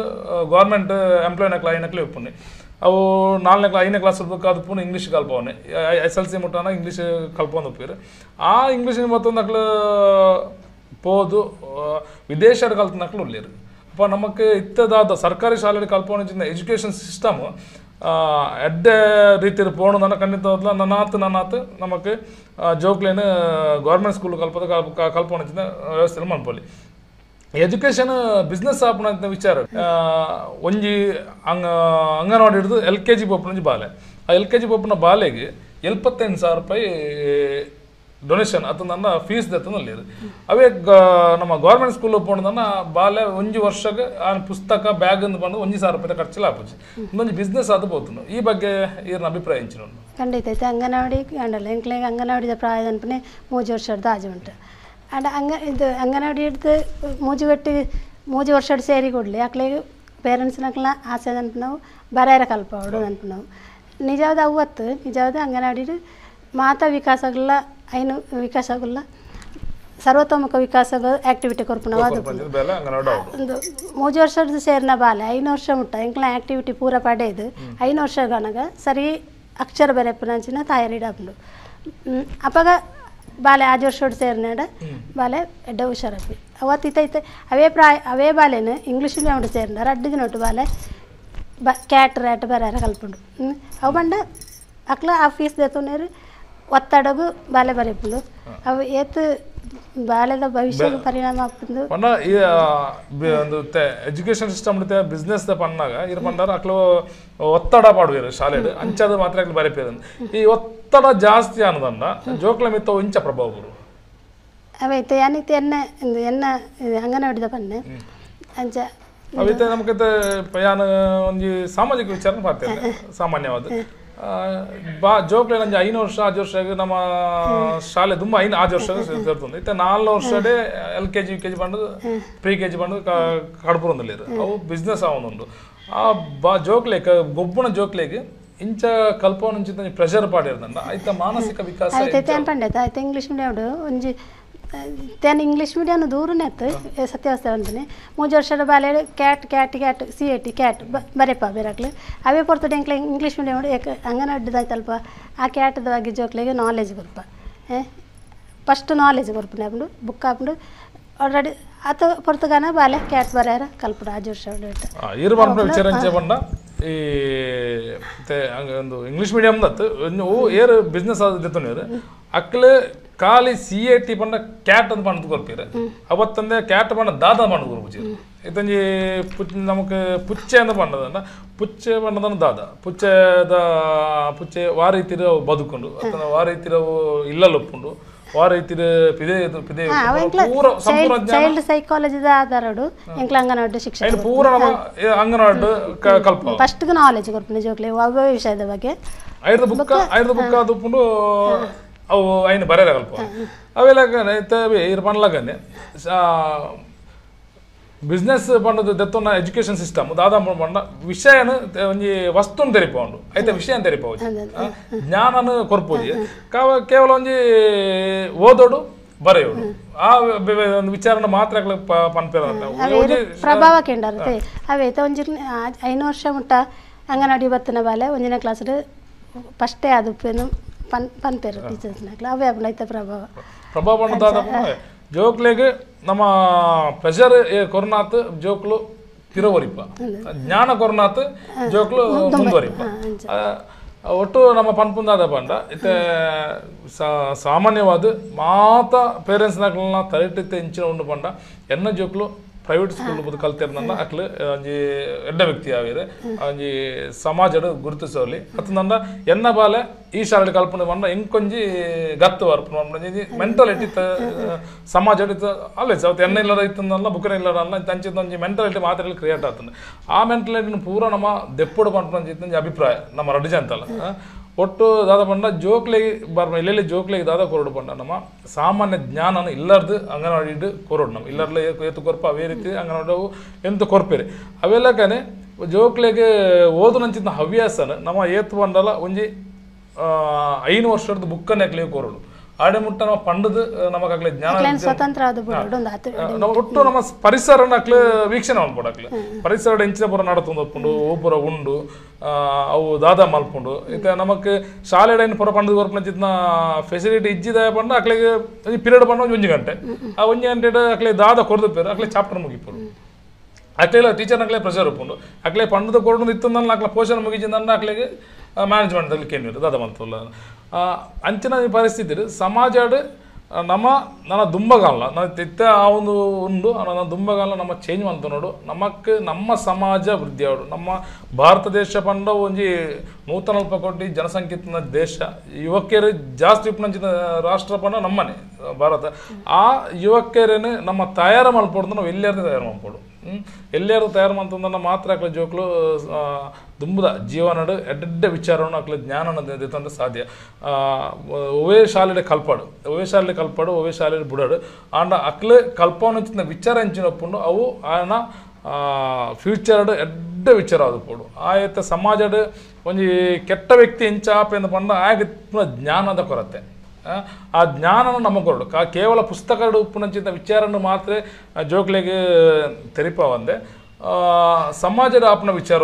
ಗೌರ್ಮೆಂಟ್ ಎಂಪ್ಲಾಯ್ನಕ್ಲ ಐನಕ್ಲೆ ಇಪ್ಪುನಿ ಅವು 4ನೇ 5ನೇ ಕ್ಲಾಸ್ ಅದು ಪೂನ ಇಂಗ್ಲೀಷ್ ಕಲ್ಪವನೆ S L C ಮುಟ್ಟಾನ English ಕಲ್ಪೊಂದು ಒಪ್ಪಿರು ಆ ಇಂಗ್ಲೀಷ್ ಮತ್ತೊಂದು ಅಕ್ಲು ಪೋದು ವಿದೇಶದ ಕಲ್ತನಕ್ಲು ಉಳ್ಳೇರು ಅಪ್ಪ ನಮಕ್ ಇತ್ತದಾದ ಸರ್ಕಾರಿ ಶಾಲೆಯಲ್ಲಿ ಕಲ್ಪನೆ ಎಜುಕೇಷನ್ ಸಿಸ್ಟಮ್ ಎಡ್ಡೆ ರೀತಿಯಲ್ಲಿ ಪೋಣದನ್ನ ಖಂಡಿತ ನನ್ನಾತು ನನ್ನಾತು ನಮಕ್ ಜೋಕ್ಲೇನು ಗೌರ್ಮೆಂಟ್ ಸ್ಕೂಲ್ ಕಲ್ಪದ ಕಲ್ಪನೆ ವ್ಯವಸ್ಥೆ ಮನ್ಪೊಲಿ ಎಜುಕೇಷನ್ ಬಿಸ್ನೆಸ್ ಆಪುನ ವಿಚಾರ ಒಂಜಿ ಅಂಗನವಾಡಿ ಹಿಡಿದು L K G ಪೋಪುನಂಜಿ ಬಾಲೆ ಆ L K G ಪೋಪುನ ಬಾಲೆಗೆ 75,000 ರೂಪಾಯಿ ಡೊನೇಷನ್ ಅಥವಾ ನನ್ನ ಫೀಸ್ ದತ್ತನಲ್ಲಿ ಅವೇ ನಮ್ಮ ಗೌರ್ಮೆಂಟ್ ಸ್ಕೂಲ್ ಪೋಣದನ್ನ ಬಾಲೆ ಒಂಜಿ ವರ್ಷಕ್ಕೆ ಆ ಪುಸ್ತಕ ಬ್ಯಾಗ್ ಅಂದು ಬಂದು 1,000 ರೂಪಾಯಿ ಖರ್ಚಿಲ್ಲ ಆಪುಜಿ ಇನ್ನೊಂದು ಬಿಸ್ನೆಸ್ ಅದು ಪೋತುನು. ಈ ಬಗ್ಗೆ ಈರ್ನ ಅಭಿಪ್ರಾಯ ಎಂಚಿನ? ಖಂಡಿತ ಐತೆ. ಅಂಗನವಾಡಿ ಅಂಡಲ್ಲ ಎಂಕ್ಲೆಗ್ ಅಂಗನವಾಡಿದ ಪ್ರಾಯ ಅನ್ಪನೆ 3 ವರ್ಷದ ಆಜು ಉಂಟು. ಅಂಡ ಅಂಗ ಇದು ಅಂಗನವಾಡಿ ಹಿಡ್ದು ಮೂಜಿ ವರ್ಷದ ಸೇರಿ ಕೊಡಲಿ ಅಕ್ಲೆಗ್ ಪೇರೆಂಟ್ಸ್ನಕ್ಲ ಆಸೆ ಅನ್ಪನವು ಬರಾಯರ ಕಲ್ಪವಡು ಅನ್ಪನವು. ನಿಜವಾದ ಅವತ್ತು ನಿಜವಾದ ಅಂಗನವಾಡಿ ಮಾತಾ ವಿಕಾಸಗಲ್ಲ ಐನು ವಿಕಾಸಗಲ್ಲ ಸರ್ವತೋಮುಖ ವಿಕಾಸ ಆ್ಯಕ್ಟಿವಿಟಿ ಕೊರ್ಪುನವು ಅದು ಒಂದು 3 ವರ್ಷದ ಸೇರಿನ ಬಾಲೆ 5 ವರ್ಷ ಮುಟ್ಟ ಎಂಕ್ಲ ಆ್ಯಕ್ಟಿವಿಟಿ ಪೂರ ಪಡೆದು 5 ವರ್ಷ ಗಣಗ ಸರಿ ಅಕ್ಷರ ಬರೆಪುನಂಚಿನ ತಯಾರಿಡಾಪುಂಡು. ಅಪಗ ಬಾಲೆ 5 ವರ್ಷ ಸೇರಿನಾಡ ಬಾಲೆ ಎಡ್ಡ ಹುಷಾರಪ್ಪಿ ಅವತ್ತು ಇತ್ತೈತೆ ಅವೇ ಪ್ರಾಯ ಅವೇ ಬಾಲೆನ ಇಂಗ್ಲೀಷ್ ಮೀಡಿಯಂ ಸೇರಿನ ರಡ್ಡು ದಿನ ಬಾಲೆ ಬ ಕ್ಯಾಟ್ ರ್ಯಾಟ್ ಬರಾರ ಕಲ್ಪುಂಡು. ಅವು ಬಂಡ ಅಕ್ಲ ಆ ಫೀಸ್ ದೇತುನೇರು ಒತ್ತಡಗು ಬಾಲೆ ಬರೆಪುಂಡು. ಅವು ಏತ್ ಬಾಲೆದ ಭವಿಷ್ಯದ ಪರಿಣಾಮ ಆಪುಂಡು. ಪಂಡ ಈ ಒಂದು education system business the ಪನ್ನಾಗ ಇರ್ ಪಂಡಾರ ಅಕ್ಲು ಒತ್ತಡ ಪಾಡುವೇರು ಶಾಲೆಡ್ ಅಂಚಾದ ಮಾತ್ರ ಅಕ್ಲು ಬರೆಪೇರು. ಈ ಒತ್ತಡ ಜಾಸ್ತಿ ಅನ್ನೋದನ್ನ ಜೋಕ್ಲ ಮಿತ್ತ ಇಂಚ ಪ್ರಭಾವ ಬರು ಅವೈತೆ ಯಾನಿತೆ ಎನ್ನ ಎನ್ನ ಅಂಗನವಾಡಿದ ಪನ್ನೆ ಅಂಚ ಅವೈತೆ ನಮಕತೆ ಪಯಾನ ಒಂಜಿ ಸಾಮಾಜಿಕ ವಿಚಾರ ಪಾತೆ ಸಾಮಾನ್ಯವಾದ ಬಾ ಜೋಕ್ಲೆ ನಂಜ 5 ವರ್ಷ 6 ವರ್ಷ ನಮ್ಮ ಶಾಲೆ ತುಂಬ 5 6 ವರ್ಷ ಸೇರ್ತುಂಡು. ಇತ್ತೆ 4 ವರ್ಷಡೆ L K G U K G ಬಂದು pre K G ಬಂದು ಕಡ್ಪುರೊಂದುಲ್ಲೆರ್ ಅವು ಬಿಸ್ನೆಸ್ ಆವೊಂದುಂಡು. ಆ ಬಾ ಜೋಕ್ಲೆಗ್ ಗೊಬ್ಬುನ ಜೋಕ್ಲೆಗ್ ಇಂಚ ಕಲ್ಪವನಂಚಿನ ಪ್ರೆಷರ್ ಪಾಡಿರ್ದಂಡ ಐತ ಮಾನಸಿಕ ವಿಕಾಸ ಐತೆ ಅನ್ಪಂಡೆ ಐತೆ ಇಂಗ್ಲೀಷ್ ಮೀಡಿಯಂ ಒಂಜಿ ತೇನ್ ಇಂಗ್ಲೀಷ್ ಮೀಡಿಯಂ ದೂರನೇ ಆಯ್ತು ಸತ್ಯಾವಸ್ಥೆ ಅಂತಾನೆ 3 ವರ್ಷದ ಬಾಲೆ cat cat cat C A T cat ಬರೆಪ ಬೇರಾಕ್ಲು ಅವೇ ಪೊರ್ತುಡು ಎಂಕ್ಲೆ ಇಂಗ್ಲೀಷ್ ಮೀಡಿಯಂ ಏಕ ಅಂಗನವಾಡಿದಾಯ್ತಲ್ಪ ಆ ಕ್ಯಾಟದ ಬಗ್ಗೆ ಜೋಕ್ಲೆಗೆ ನಾಲೆಜ್ ಕೊರ್ಪ ಫಸ್ಟ್ ನಾಲೆಜ್ ಕೊರ್ಪುನೆ ಆಪುಂಡು ಬುಕ್ ಆಪುಂಡು ಆಲ್ರೆಡಿ ಆತ ಪೊರ್ತುಗಾನ ಬಾಲೆ ಕ್ಯಾಟ್ ಬರೆಯಾರ ಕಲ್ಪುಡು 5 ವರ್ಷ ಇರು ಪನ್ಪುನ ವಿಚಾರ ಅಂಚೆ ಪಂಡ ಈ ಒಂದು ಇಂಗ್ಲೀಷ್ ಮೀಡಿಯಂ ದತ್ತು ಏರ್ ಬಿಸ್ನೆಸ್ ಆದ ಅಕ್ಲು ಖಾಲಿ C A T ಪಂಡ ಕ್ಯಾಟ್ ಅಂತ ಪಂಡದು ಕೊರ್ಪೀರು ಅವತ್ತಂದೆ ಕ್ಯಾಟ್ ಪಂಡ ದಾದ ಪಂಡದು ಕೊರ್ಪುಜೀರು. ಇತ್ತಂಜಿ ನಮಕ್ ಪುಚ್ಚೆ ಅಂತ ಪಂಡದಂಡ ಪುಚ್ಚೆ ಪಂಡದನ್ನು ದಾದ ಪುಚ್ಚೆದ ಪುಚ್ಚೆ ವಾರೀತಿರ ಬದುಕೊಂಡು ಅಥವಾ ವಾರೀತಿರ ಇಲ್ಲಲೊಪ್ಪುಂಡು ವಾರೀತಿರ ಪಿದೆ ಪಿದೆ ಪೂರ ಸಂಪೂರ್ಣ ಚೈಲ್ಡ್ ಸೈಕಾಲಜಿದ ಆಧಾರಡು ಎಂಕ್ಲ ಅಂಗನವಾಡಿ ಶಿಕ್ಷಣ ಪೂರ ನಮ್ಮ ಅಂಗನವಾಡಿ ಕಲ್ಪ ಫಸ್ಟ್ ನಾಲೆಜ್ ಕೊರ್ಪುಂಡು ಜೋಕ್ಲೆ ಅವ್ವ ವಿಷಯದ ಬಗ್ಗೆ ಐರ್ದ ಬುಕ್ ಅದು ಅವು ಐನು ಬರೆಯಲ್ಲ ಕಲ್ಪ ಅವೆಲ್ಲ ಇರ್ ಪಂಡ್ಲಗನೆ ಬಿಸ್ನೆಸ್ ಪಂಡದ ದತ್ತೊನ್ನ ಎಜುಕೇಶನ್ ಸಿಸ್ಟಮ್ ದಾದಾ ಪಂಡ ವಿಷಯನ ಒಂಜಿ ವಸ್ತುನ್ ತೆರಿಪೌಂಡು ಐತೆ ವಿಷಯ ತೆರಿಪೌಜಿ ಜ್ಞಾನನ ಕೊರ್ಪೂಜಿ ಕೇವಲ ಒಂಜಿ ಓದೋಡು ಬರೆಯೋಡು ಆ ಒಂದು ವಿಚಾರನ ಮಾತ್ರ ಪನ್ಪೇರ ಪ್ರಭಾವ ಕೇಂದ್ರ ಅವೈತೆ ಒಂಜಿ 5 ವರ್ಷ ಮುಟ್ಟ ಅಂಗನವಾಡಿ ಬತ್ತನ ಬಾಲೆ ಒಂಜಿನ ಕ್ಲಾಸ್ ಫಸ್ಟೇ ಅದು ಪನ್ಪೇರು ಟೀಚರ್ಸ್ನಾಗ್ಲ ಅವೇ ಐತೆ ಪ್ರಭಾವ ಪ್ರಭಾವ ಪಂಡದಾದ ಜೋಕ್ಲೆಗ್ ನಮ್ಮ ಪ್ರೆಷರ್ ಕೊರ್ನಾತ್ ಜೋಕ್ಲು ತಿರುವರಿಪ ಜ್ಞಾನ ಕೊರ್ನಾತ್ ಜೋಕ್ಲು ಮುಂದುವರಿಪ ಒಟ್ಟು ನಮ್ಮ ಪನ್ಪುಂದಾದ ಪಂಡ ಇತ್ತೆ ಸಾಮಾನ್ಯವಾದ ಮಾತ ಪೇರೆಂಟ್ಸ್ನಾಗ್ಲನ್ನ ತಲೆಟಿತ್ತೆ ಇಂಚಿನ ಉಂಡು ಪಂಡ ಎನ್ನ ಜೋಕ್ಲು ಪ್ರೈವೇಟ್ ಸ್ಕೂಲ್ ಬದು ಕಲ್ತಿರ್ನನ್ನ ಅಕ್ಲು ಒಂಜಿ ಎಡ್ಡ ವ್ಯಕ್ತಿ ಆವಿರೆ ಒಂಜಿ ಸಮಾಜಡ್ ಗುರುತಿಸೋಲಿ ಅತ್ತಂದ ಎನ್ನ ಬಾಲೆ ಈ ಶಾಲೆ ಕಲ್ಪನೆ ಬಂದ ಎಂಕೊಂಜಿ ಗತ್ತು ಬರ್ಪುನ ಮೆಂಟಾಲಿಟಿ ಸಮಾಜಡ್ ಆಲ್ವೇಸ್ ಅವತ್ತು ಎನ್ನ ಇಲ್ಲದ ಇತ್ತಂದಲ್ಲ ಬುಕ್ಕನ ಇಲ್ಲದಲ್ಲ ಅಂಚಿನ ಒಂಜಿ ಮೆಂಟಾಲಿಟಿ ಮಾತ್ರ ಕ್ರಿಯೇಟ್ ಆಗ್ತದೆ. ಆ ಮೆಂಟಾಲಿಟಿನ ಪೂರ ನಮ್ಮ ದೆಪ್ಪುಡು ಪಂಪನ ಅಭಿಪ್ರಾಯ ನಮ್ಮ ರಡ್ಡು ಅಂತಲ್ಲ ಒಟ್ಟು ದಾದ ಪಂಡ ಜೋಕ್ಲೆಗ್ ಬರ್ಮ ಎಲ್ಲೆಲ್ಲಿ ಜೋಕ್ಲೆಗ್ ದಾದ ಕೊರಡು ಪಂಡ ನಮ್ಮ ಸಾಮಾನ್ಯ ಜ್ಞಾನನ ಇಲ್ಲಾರ್ದು ಅಂಗನವಾಡಿ ಕೊರಡು ನಮ್ಮ ಇಲ್ಲಾರ್ಲೆ ಏತು ಕೊರ್ಪ ಅವೇ ರೀತಿ ಅಂಗನವಾಡಿ ಎಂತ ಕೊರ್ಪೇರಿ ಅವೆಲ್ಲ ಕಾನೆ ಜೋಕ್ಲೆಗ್ ಓದುನಂಚಿನ ಹವ್ಯಾಸನ ನಮ್ಮ ಏತು ಪಂಡಲ ಒಂಜಿ 5 ವರ್ಷದ ಬುಕ್ಕನ್ನು ಅಕ್ಲೆಗ್ ಕೊರಡು ಆಡೆ ಮುಟ್ಟ ನಮ್ಮ ಪಂಡದು ನಮಗಾಗ್ಲೆ ಜ್ಞಾನ ಸ್ವತಂತ್ರ ಒಟ್ಟು ನಮ್ಮ ಪರಿಸರನ ಅಕ್ಲೆ ವೀಕ್ಷಣೆ ಮಲ್ಪೊಡು ಅಕ್ಲೆ ಪರಿಸರ ಎಂಚಿನ ಪೂರ ನಡತೊಂದು ಒಪ್ಪುಂಡು ಓ ಪೂರ ಉಂಡು ಅವು ದಾದ ಮಲ್ಪುಂಡು ಇತ್ತೆ ನಮಕ್ ಶಾಲೆಡ್ ಪೂರ ಪಂಡದು ಕೊರ್ಪುನ ಫೆಸಿಲಿಟಿ ಇಜ್ಜಿದ ಪಂಡ ಅಕ್ಲೆಗ್ ಪೀರಿಯಡ್ ಪಂಡ ಒಂಜಿ ಗಂಟೆ ಆ 1 ಗಂಟೆ ಅಕ್ಲೆ ದಾದ ಕೊರ್ದು ಅಕ್ಲೆ ಚಾಪ್ಟರ್ ಮುಗಿಪುಂಡು ಅಕ್ಲೆಲ ಟೀಚರ್ನಕ್ಲೆ ಪ್ರೆಷರ್ ಉಪ್ಪುಂಡು ಅಕ್ಲೆ ಪಂಡದ ಕೊರಡು ಇತ್ತಂದಲ್ಲ ಅಕ್ಲೆ ಪೋಷನ್ ಮುಗಿಜಿಂದ ಅಕ್ಲೆಗ್ ಮ್ಯಾನೇಜ್ಮೆಂಟ್ ಕೇಂದ್ರ ದಾದ ಮಂತುಲ್ಲ ಅಂಚಿನ ಪರಿಸ್ಥಿತಿ ಸಮಾಜಡ್ ನಮ್ಮ ನನ್ನ ದುಂಬಗಾಲ ನನ್ನ ತಿತ್ತ ಆ ಒಂದು ಉಂಡು ನನ್ನ ದುಂಬಗಾಲ ನಮ್ಮ ಚೇಂಜ್ ಅಂತ ನೋಡು ನಮಕ್ ನಮ್ಮ ಸಮಾಜ ವೃದ್ಧಿ ಆವಡು ನಮ್ಮ ಭಾರತ ದೇಶ ಪಂಡ ಒಂಜಿ 140 ಕೋಟಿ ಜನಸಂಖ್ಯೆನ ದೇಶ ಯುವಕರು ಜಾಸ್ತಿ ಉಪ್ಪುನಂಚಿನ ರಾಷ್ಟ್ರ ಪಂಡ ನಮ್ಮನೆ ಭಾರತ ಆ ಯುವಕರೇನು ನಮ್ಮ ತಯಾರು ಮಲ್ಪೊಡು ನಾವು ಎಲ್ಲಾರು ತಯಾರು ಮಲ್ಪೊಡು ಎಲ್ಲಾರು ತಯಾರು ಮಂತಂದನ್ನ ಮಾತ್ರ ಅಕ್ಲ ಜೋಕ್ಲು ದುಂಬುದ ಜೀವನಡು ಎಡ್ಡೆ ವಿಚಾರವನ್ನು ಅಕ್ಲ ಜ್ಞಾನನ ದೆತ್ತಂದ್ರೆ ಸಾಧ್ಯ ಒವೇ ಶಾಲೆಡೆ ಕಲ್ಪಾಡು ಒವೇ ಶಾಲೆ ಕಲ್ಪಾಡು ಒವೇ ಶಾಲೆ ಬುಡಾಡು ಆಂಡ ಅಕ್ಲೆ ಕಲ್ಪವನ ವಿಚಾರ ಎಂಚಿನಪ್ಪುಂಡು ಅವು ಆಯನ ಫ್ಯೂಚರ್ಡ್ ಎಡ್ಡೆ ವಿಚಾರ ಅದು ಆಯತ ಸಮಾಜಡ್ ಒಂಜಿ ಕೆಟ್ಟ ವ್ಯಕ್ತಿ ಎಂಚ ಆಪೆಂದು ಪಂಡ ಆಗ ಜ್ಞಾನದ ಕೊರತೆ ಆ ಜ್ಞಾನನ ನಮಗೆ ಕೊರಡು ಕೇವಲ ಪುಸ್ತಕ ಉಪ್ಪುನಂಚಿನ ವಿಚಾರನ್ನು ಮಾತ್ರ ಜೋಕ್ಲೆಗೆ ತೆರಿಪ ಒಂದೆ ಸಮಾಜದ ಆಪನ ವಿಚಾರ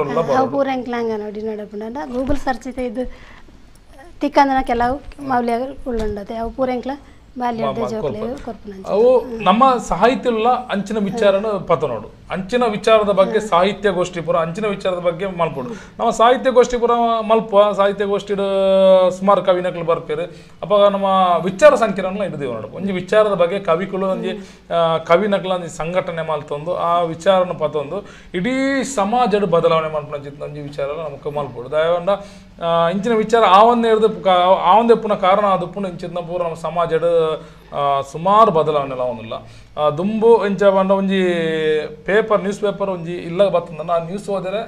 ಪೂರ ಎಂಕ್ಲಾಂಗ ನೋಡಿ ನೋಡಪುಂಡ ಗೂಗಲ್ ಸರ್ಚ್ ಇದು ತಿಕ್ಕಂದನ ಕೆಲವು ಮೌಲ್ಯ ಉಳ್ಳುಂಡತೆ ಅವು ಪೂರ ಎಂಕ್ಲ ಅವು ನಮ್ಮ ಸಾಹಿತ್ಯ ಅಂಚಿನ ವಿಚಾರನ ಪತ ನೋಡು ಅಂಚಿನ ವಿಚಾರದ ಬಗ್ಗೆ ಸಾಹಿತ್ಯ ಗೋಷ್ಠಿ ಪುರ ಅಂಚಿನ ವಿಚಾರದ ಬಗ್ಗೆ ಮಲ್ಪೊಡು ನಮ್ಮ ಸಾಹಿತ್ಯ ಗೋಷ್ಠಿ ಪುರ ಮಲ್ಪ ಸಾಹಿತ್ಯ ಗೋಷ್ಠಿ ಸುಮಾರು ಕವಿನಕ್ಲು ಬರ್ಪೇರು ಅಪ್ಪ ನಮ್ಮ ವಿಚಾರ ಸಂಕಿರಣ ಹಿಡಿದೀವಿ ನೋಡು ಒಂಜಿ ವಿಚಾರದ ಬಗ್ಗೆ ಕವಿಗಳು ಒಂಜಿ ಕವಿನಕ್ಲ ಒಂಜಿ ಸಂಘಟನೆ ಮಲ್ತೊಂದು ಆ ವಿಚಾರನ ಪತೊಂದು ಇಡೀ ಸಮಾಜದ ಬದಲಾವಣೆ ಮಲ್ಪುನ ಒಂಜಿ ವಿಚಾರ ನಮಕ್ ಮಲ್ಪೊಡು ದಯವಂಡ ಇಂಚಿನ ವಿಚಾರ ಆವೊಂದೇ ಹಿಡಿದು ಆವೊಂದೇ ಪುನಃ ಕಾರಣ ಅದು ಪುನಃ ಇಂಚಿನ ಪೂರ ನಮ್ಮ ಸಮಾಜದ ಸುಮಾರು ಬದಲಾವಣೆ ಒಂದಿಲ್ಲ ದುಂಬು ಇಂಚ ಪಂಡ ಒಂಜಿ paper news paper ಒಂಜಿ ಇಲ್ಲ ಬತ್ತಂದ ಆ ನ್ಯೂಸ್ ಓದಿದ್ರೆ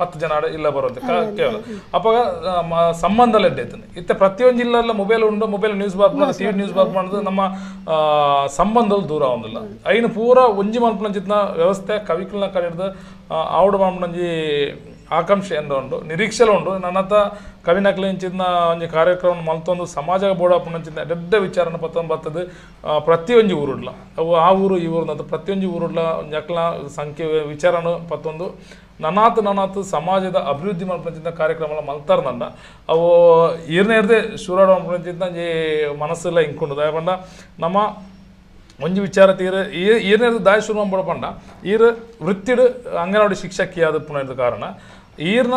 10 ಜನ ಇಲ್ಲ ಬರೋದು ಕೇವಲ ಅಪ್ಪಾಗ ಸಂಬಂಧ ಎಡ್ಡೆ ಇತ್ತೆ ಪ್ರತಿಯೊಂದು ಜಿಲ್ಲೆಲ್ಲ ಮೊಬೈಲ್ ಉಂಡು ಮೊಬೈಲ್ ನ್ಯೂಸ್ ಬರ್ಪುಂಡು ಟಿವಿ ನ್ಯೂಸ್ ಬರ್ಪುಂಡು ನಮ್ಮ ಸಂಬಂಧದಲ್ಲಿ ದೂರ ಒಂದಿಲ್ಲ ಐನು ಪೂರ ಒಂಜಿ ಮಲ್ಪುನಂಚಿನ ವ್ಯವಸ್ಥೆ ಕವಿಕಲ್ನ ಕಡೆ ಹಿಡ್ದು ಆವಡು ಮಲ್ಪುನಂಜಿ ಆಕಾಂಕ್ಷೆ ಎಂದ ಉಂಡು ನಿರೀಕ್ಷೆಲ ಉಂಡು ನನ್ನತ ಕವಿನಕ್ಲೆ ಇಂಚಿನ ಒಂಜಿ ಕಾರ್ಯಕ್ರಮ ಮಲ್ತೊಂದು ಸಮಾಜ ಬೋಡಾಪುನಂಚಿನ ಎಡ್ಡೆ ವಿಚಾರನ ಪತ್ತೊಂದು ಬರ್ತದೆ ಪ್ರತಿಯೊಂಜಿ ಊರುಡ್ಲ ಅವು ಆ ಊರು ಈ ಊರು ಅಂತ ಪ್ರತಿಯೊಂಜಿ ಊರುಡ್ಲ ಒಂಜಿ ಅಕ್ಲ ಸಂಖ್ಯೆ ವಿಚಾರನ ಪತ್ತೊಂದು ನನಾತ್ ನನಾತ್ ಸಮಾಜದ ಅಭಿವೃದ್ಧಿ ಮಲ್ಪುನಂಚಿನ ಕಾರ್ಯಕ್ರಮ ಮಲ್ತಾರ ನನ್ನ ಅವು ಈರ್ನೇ ಹಿಡ್ದೆ ಶೂರಾಡ ಮಲ್ಪುನಂಚಿನ ಒಂಜಿ ಮನಸ್ಸೆಲ್ಲ ಇಂಕೊಂಡು ದಯಪಂಡ ನಮ್ಮ ಒಂಜಿ ವಿಚಾರ ತೀರ ಈರ್ನೇ ದಾಯ ಶುರು ಮಾಡ್ಬೋಡ ಪಂಡ ಈರ್ ವೃತ್ತಿಡು ಅಂಗನವಾಡಿ ಶಿಕ್ಷಕಿ ಆದ ಪುನಃ ಕಾರಣ ಈರ್ನ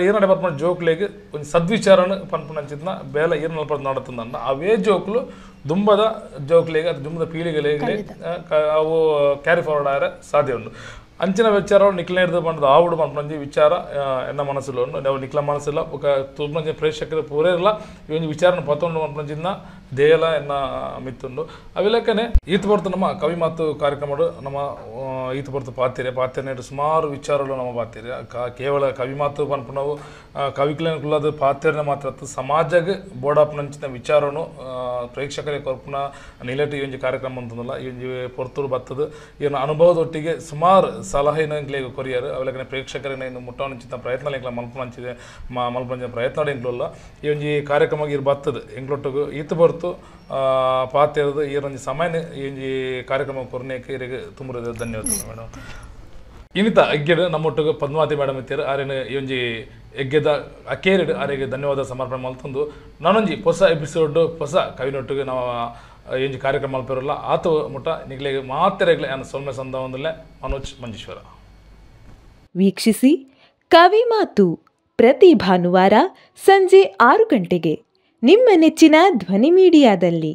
ಈರ್ನಡೆ ಬರ್ಪುನ ಜೋಕ್ಲೆಗ್ ಒಂಜಿ ಸದ್ವಿಚಾರನ ಪನ್ಪುನಂಚಿನ ಬೇಲೆ ಈರ್ನ ನಡತಂದನ್ನ ಅವೇ ಜೋಕ್ಲು ದುಂಬದ ಜೋಕ್ಲೆಗ್ ಅದು ದುಂಬದ ಪೀಳಿಗೆಲೆಗ್ ಅವು ಕ್ಯಾರಿ ಫಾರ್ವರ್ಡ್ ಆಯರೆ ಸಾಧ್ಯ ಉಂಡು ಅಂಚಿನ ವಿಚಾರ ನಿಕ್ಲ ಹಿಡ್ದು ಪಂಡದ ಆವುಡು ಪನ್ಪುನಂಜಿ ವಿಚಾರ ಎನ್ನ ಮನಸ್ಸುಲ್ಲ ಉಂಡು ನಾವು ನಿಕ್ಲ ಮನಸ್ಸಿಲ್ಲ ఒక ತೂಪುನಂಚಿನ ಪ್ರೇಕ್ಷಕರು ಪೂರ ಇರಲ್ಲ ಈ ಒಂಜಿ ವಿಚಾರನ ಪತ್ತೊಂಡು ಪನ್ಪುನಂಚಿನ ದೇಯಲ ಎನ್ನ ಮಿತ್ತುಂಡು ಅವಿಲೆಕ್ಕನೆ ಈತ ಬರ್ತು ನಮ್ಮ ಕವಿ ಮಾತು ಕಾರ್ಯಕ್ರಮ ನಮ್ಮ ಈತ ಬರ್ತು ಪಾತಿರೆ ಪಾತಿರೆ ಸುಮಾರು ವಿಚಾರಗಳು ನಮ್ಮ ಪಾತಿರೆ ಕೇವಲ ಕವಿ ಮಾತು ಪನ್ಪುನವು ಕವಿಕುಲನ ಕುಲ್ಲದ ಪಾತಿರನೆ ಮಾತ್ರ ಸಮಾಜಕ್ಕೆ ಬೋಡಾಪುನಂಚಿನ ವಿಚಾರನು ಪ್ರೇಕ್ಷಕರಿಗೆ ಕೊರ್ಪುನ ನಿಲೆಟ್ ಈ ಒಂಜಿ ಕಾರ್ಯಕ್ರಮ ಅಂತಂದಲ್ಲ ಈ ಒಂಜಿ ಪೊರ್ತುಡು ಬತ್ತದು ಇವನ ಅನುಭವದೊಟ್ಟಿಗೆ ಸುಮಾರು ಸಲಹೆನ ಎಂಕ್ಲೆಗ್ ಕೊರಿಯರು ಅವೆಲಕನೆ ಪ್ರೇಕ್ಷಕರನ್ನ ಇನ್ನು ಮುಟ್ಟವನಂಚಿನ ಪ್ರಯತ್ನ ಎಂಕ್ಲ ಮಲ್ಪುನಂಚಿದೆ ಮಲ್ಪುನಂಚಿನ ಪ್ರಯತ್ನ ಎಂಕ್ಲುಲ್ಲ ಈ ಒಂಜಿ ಕಾರ್ಯಕ್ರಮ ಇರ್ ಬತ್ತದು ಎಂಕ್ಲೊಟ್ಟಿಗೆ ಈತ ಬರ್ತು ಪಾತಿರದು ಈ ಒಂಜಿ ಸಮಯ ಈ ಒಂಜಿ ಕಾರ್ಯಕ್ರಮ ಕೊರ್ನೇಕ್ ಇರಿಗೆ ತುಂಬ ಧನ್ಯವಾದ ಮೇಡಮ್. ಇನ್ನಿತ ಎಗ್ಗೆಡು ನಮ್ಮೊಟ್ಟಿಗೆ ಪದ್ಮಾವತಿ ಮೇಡಮ್ ಇತ್ತೀರು ಆರೇನು ಈ ಒಂಜಿ ಎಗ್ಗೆದ ಅಕೇರಿಡು ಆರಿಗೆ ಧನ್ಯವಾದ ಸಮರ್ಪಣೆ ಮಲ್ತೊಂದು ನಾನೊಂಜಿ ಹೊಸ ಎಪಿಸೋಡ್ ಹೊಸ ಕವಿನೊಟ್ಟಿಗೆ ನಾವು ಈ ಒಂಜಿ ಕಾರ್ಯಕ್ರಮ ಮಲ್ಪಿರಲ್ಲ ಆತ ಮುಟ್ಟ ನಿಗ್ಲೆಗೆ ಮಾತೆರೆಗ್ಲೆ ಆನ ಸೊಲ್ಮೆ ಸಂದ ಒಂದಲ್ಲೇ ಮನೋಜ್ ಮಂಜೇಶ್ವರ. ವೀಕ್ಷಿಸಿ ಕವಿ ಮಾತು ಪ್ರತಿ ಭಾನುವಾರ ಸಂಜೆ 6 ಗಂಟೆಗೆ ನಿಮ್ಮ ನೆಚ್ಚಿನ ಧ್ವನಿ ಮೀಡಿಯಾದಲ್ಲಿ.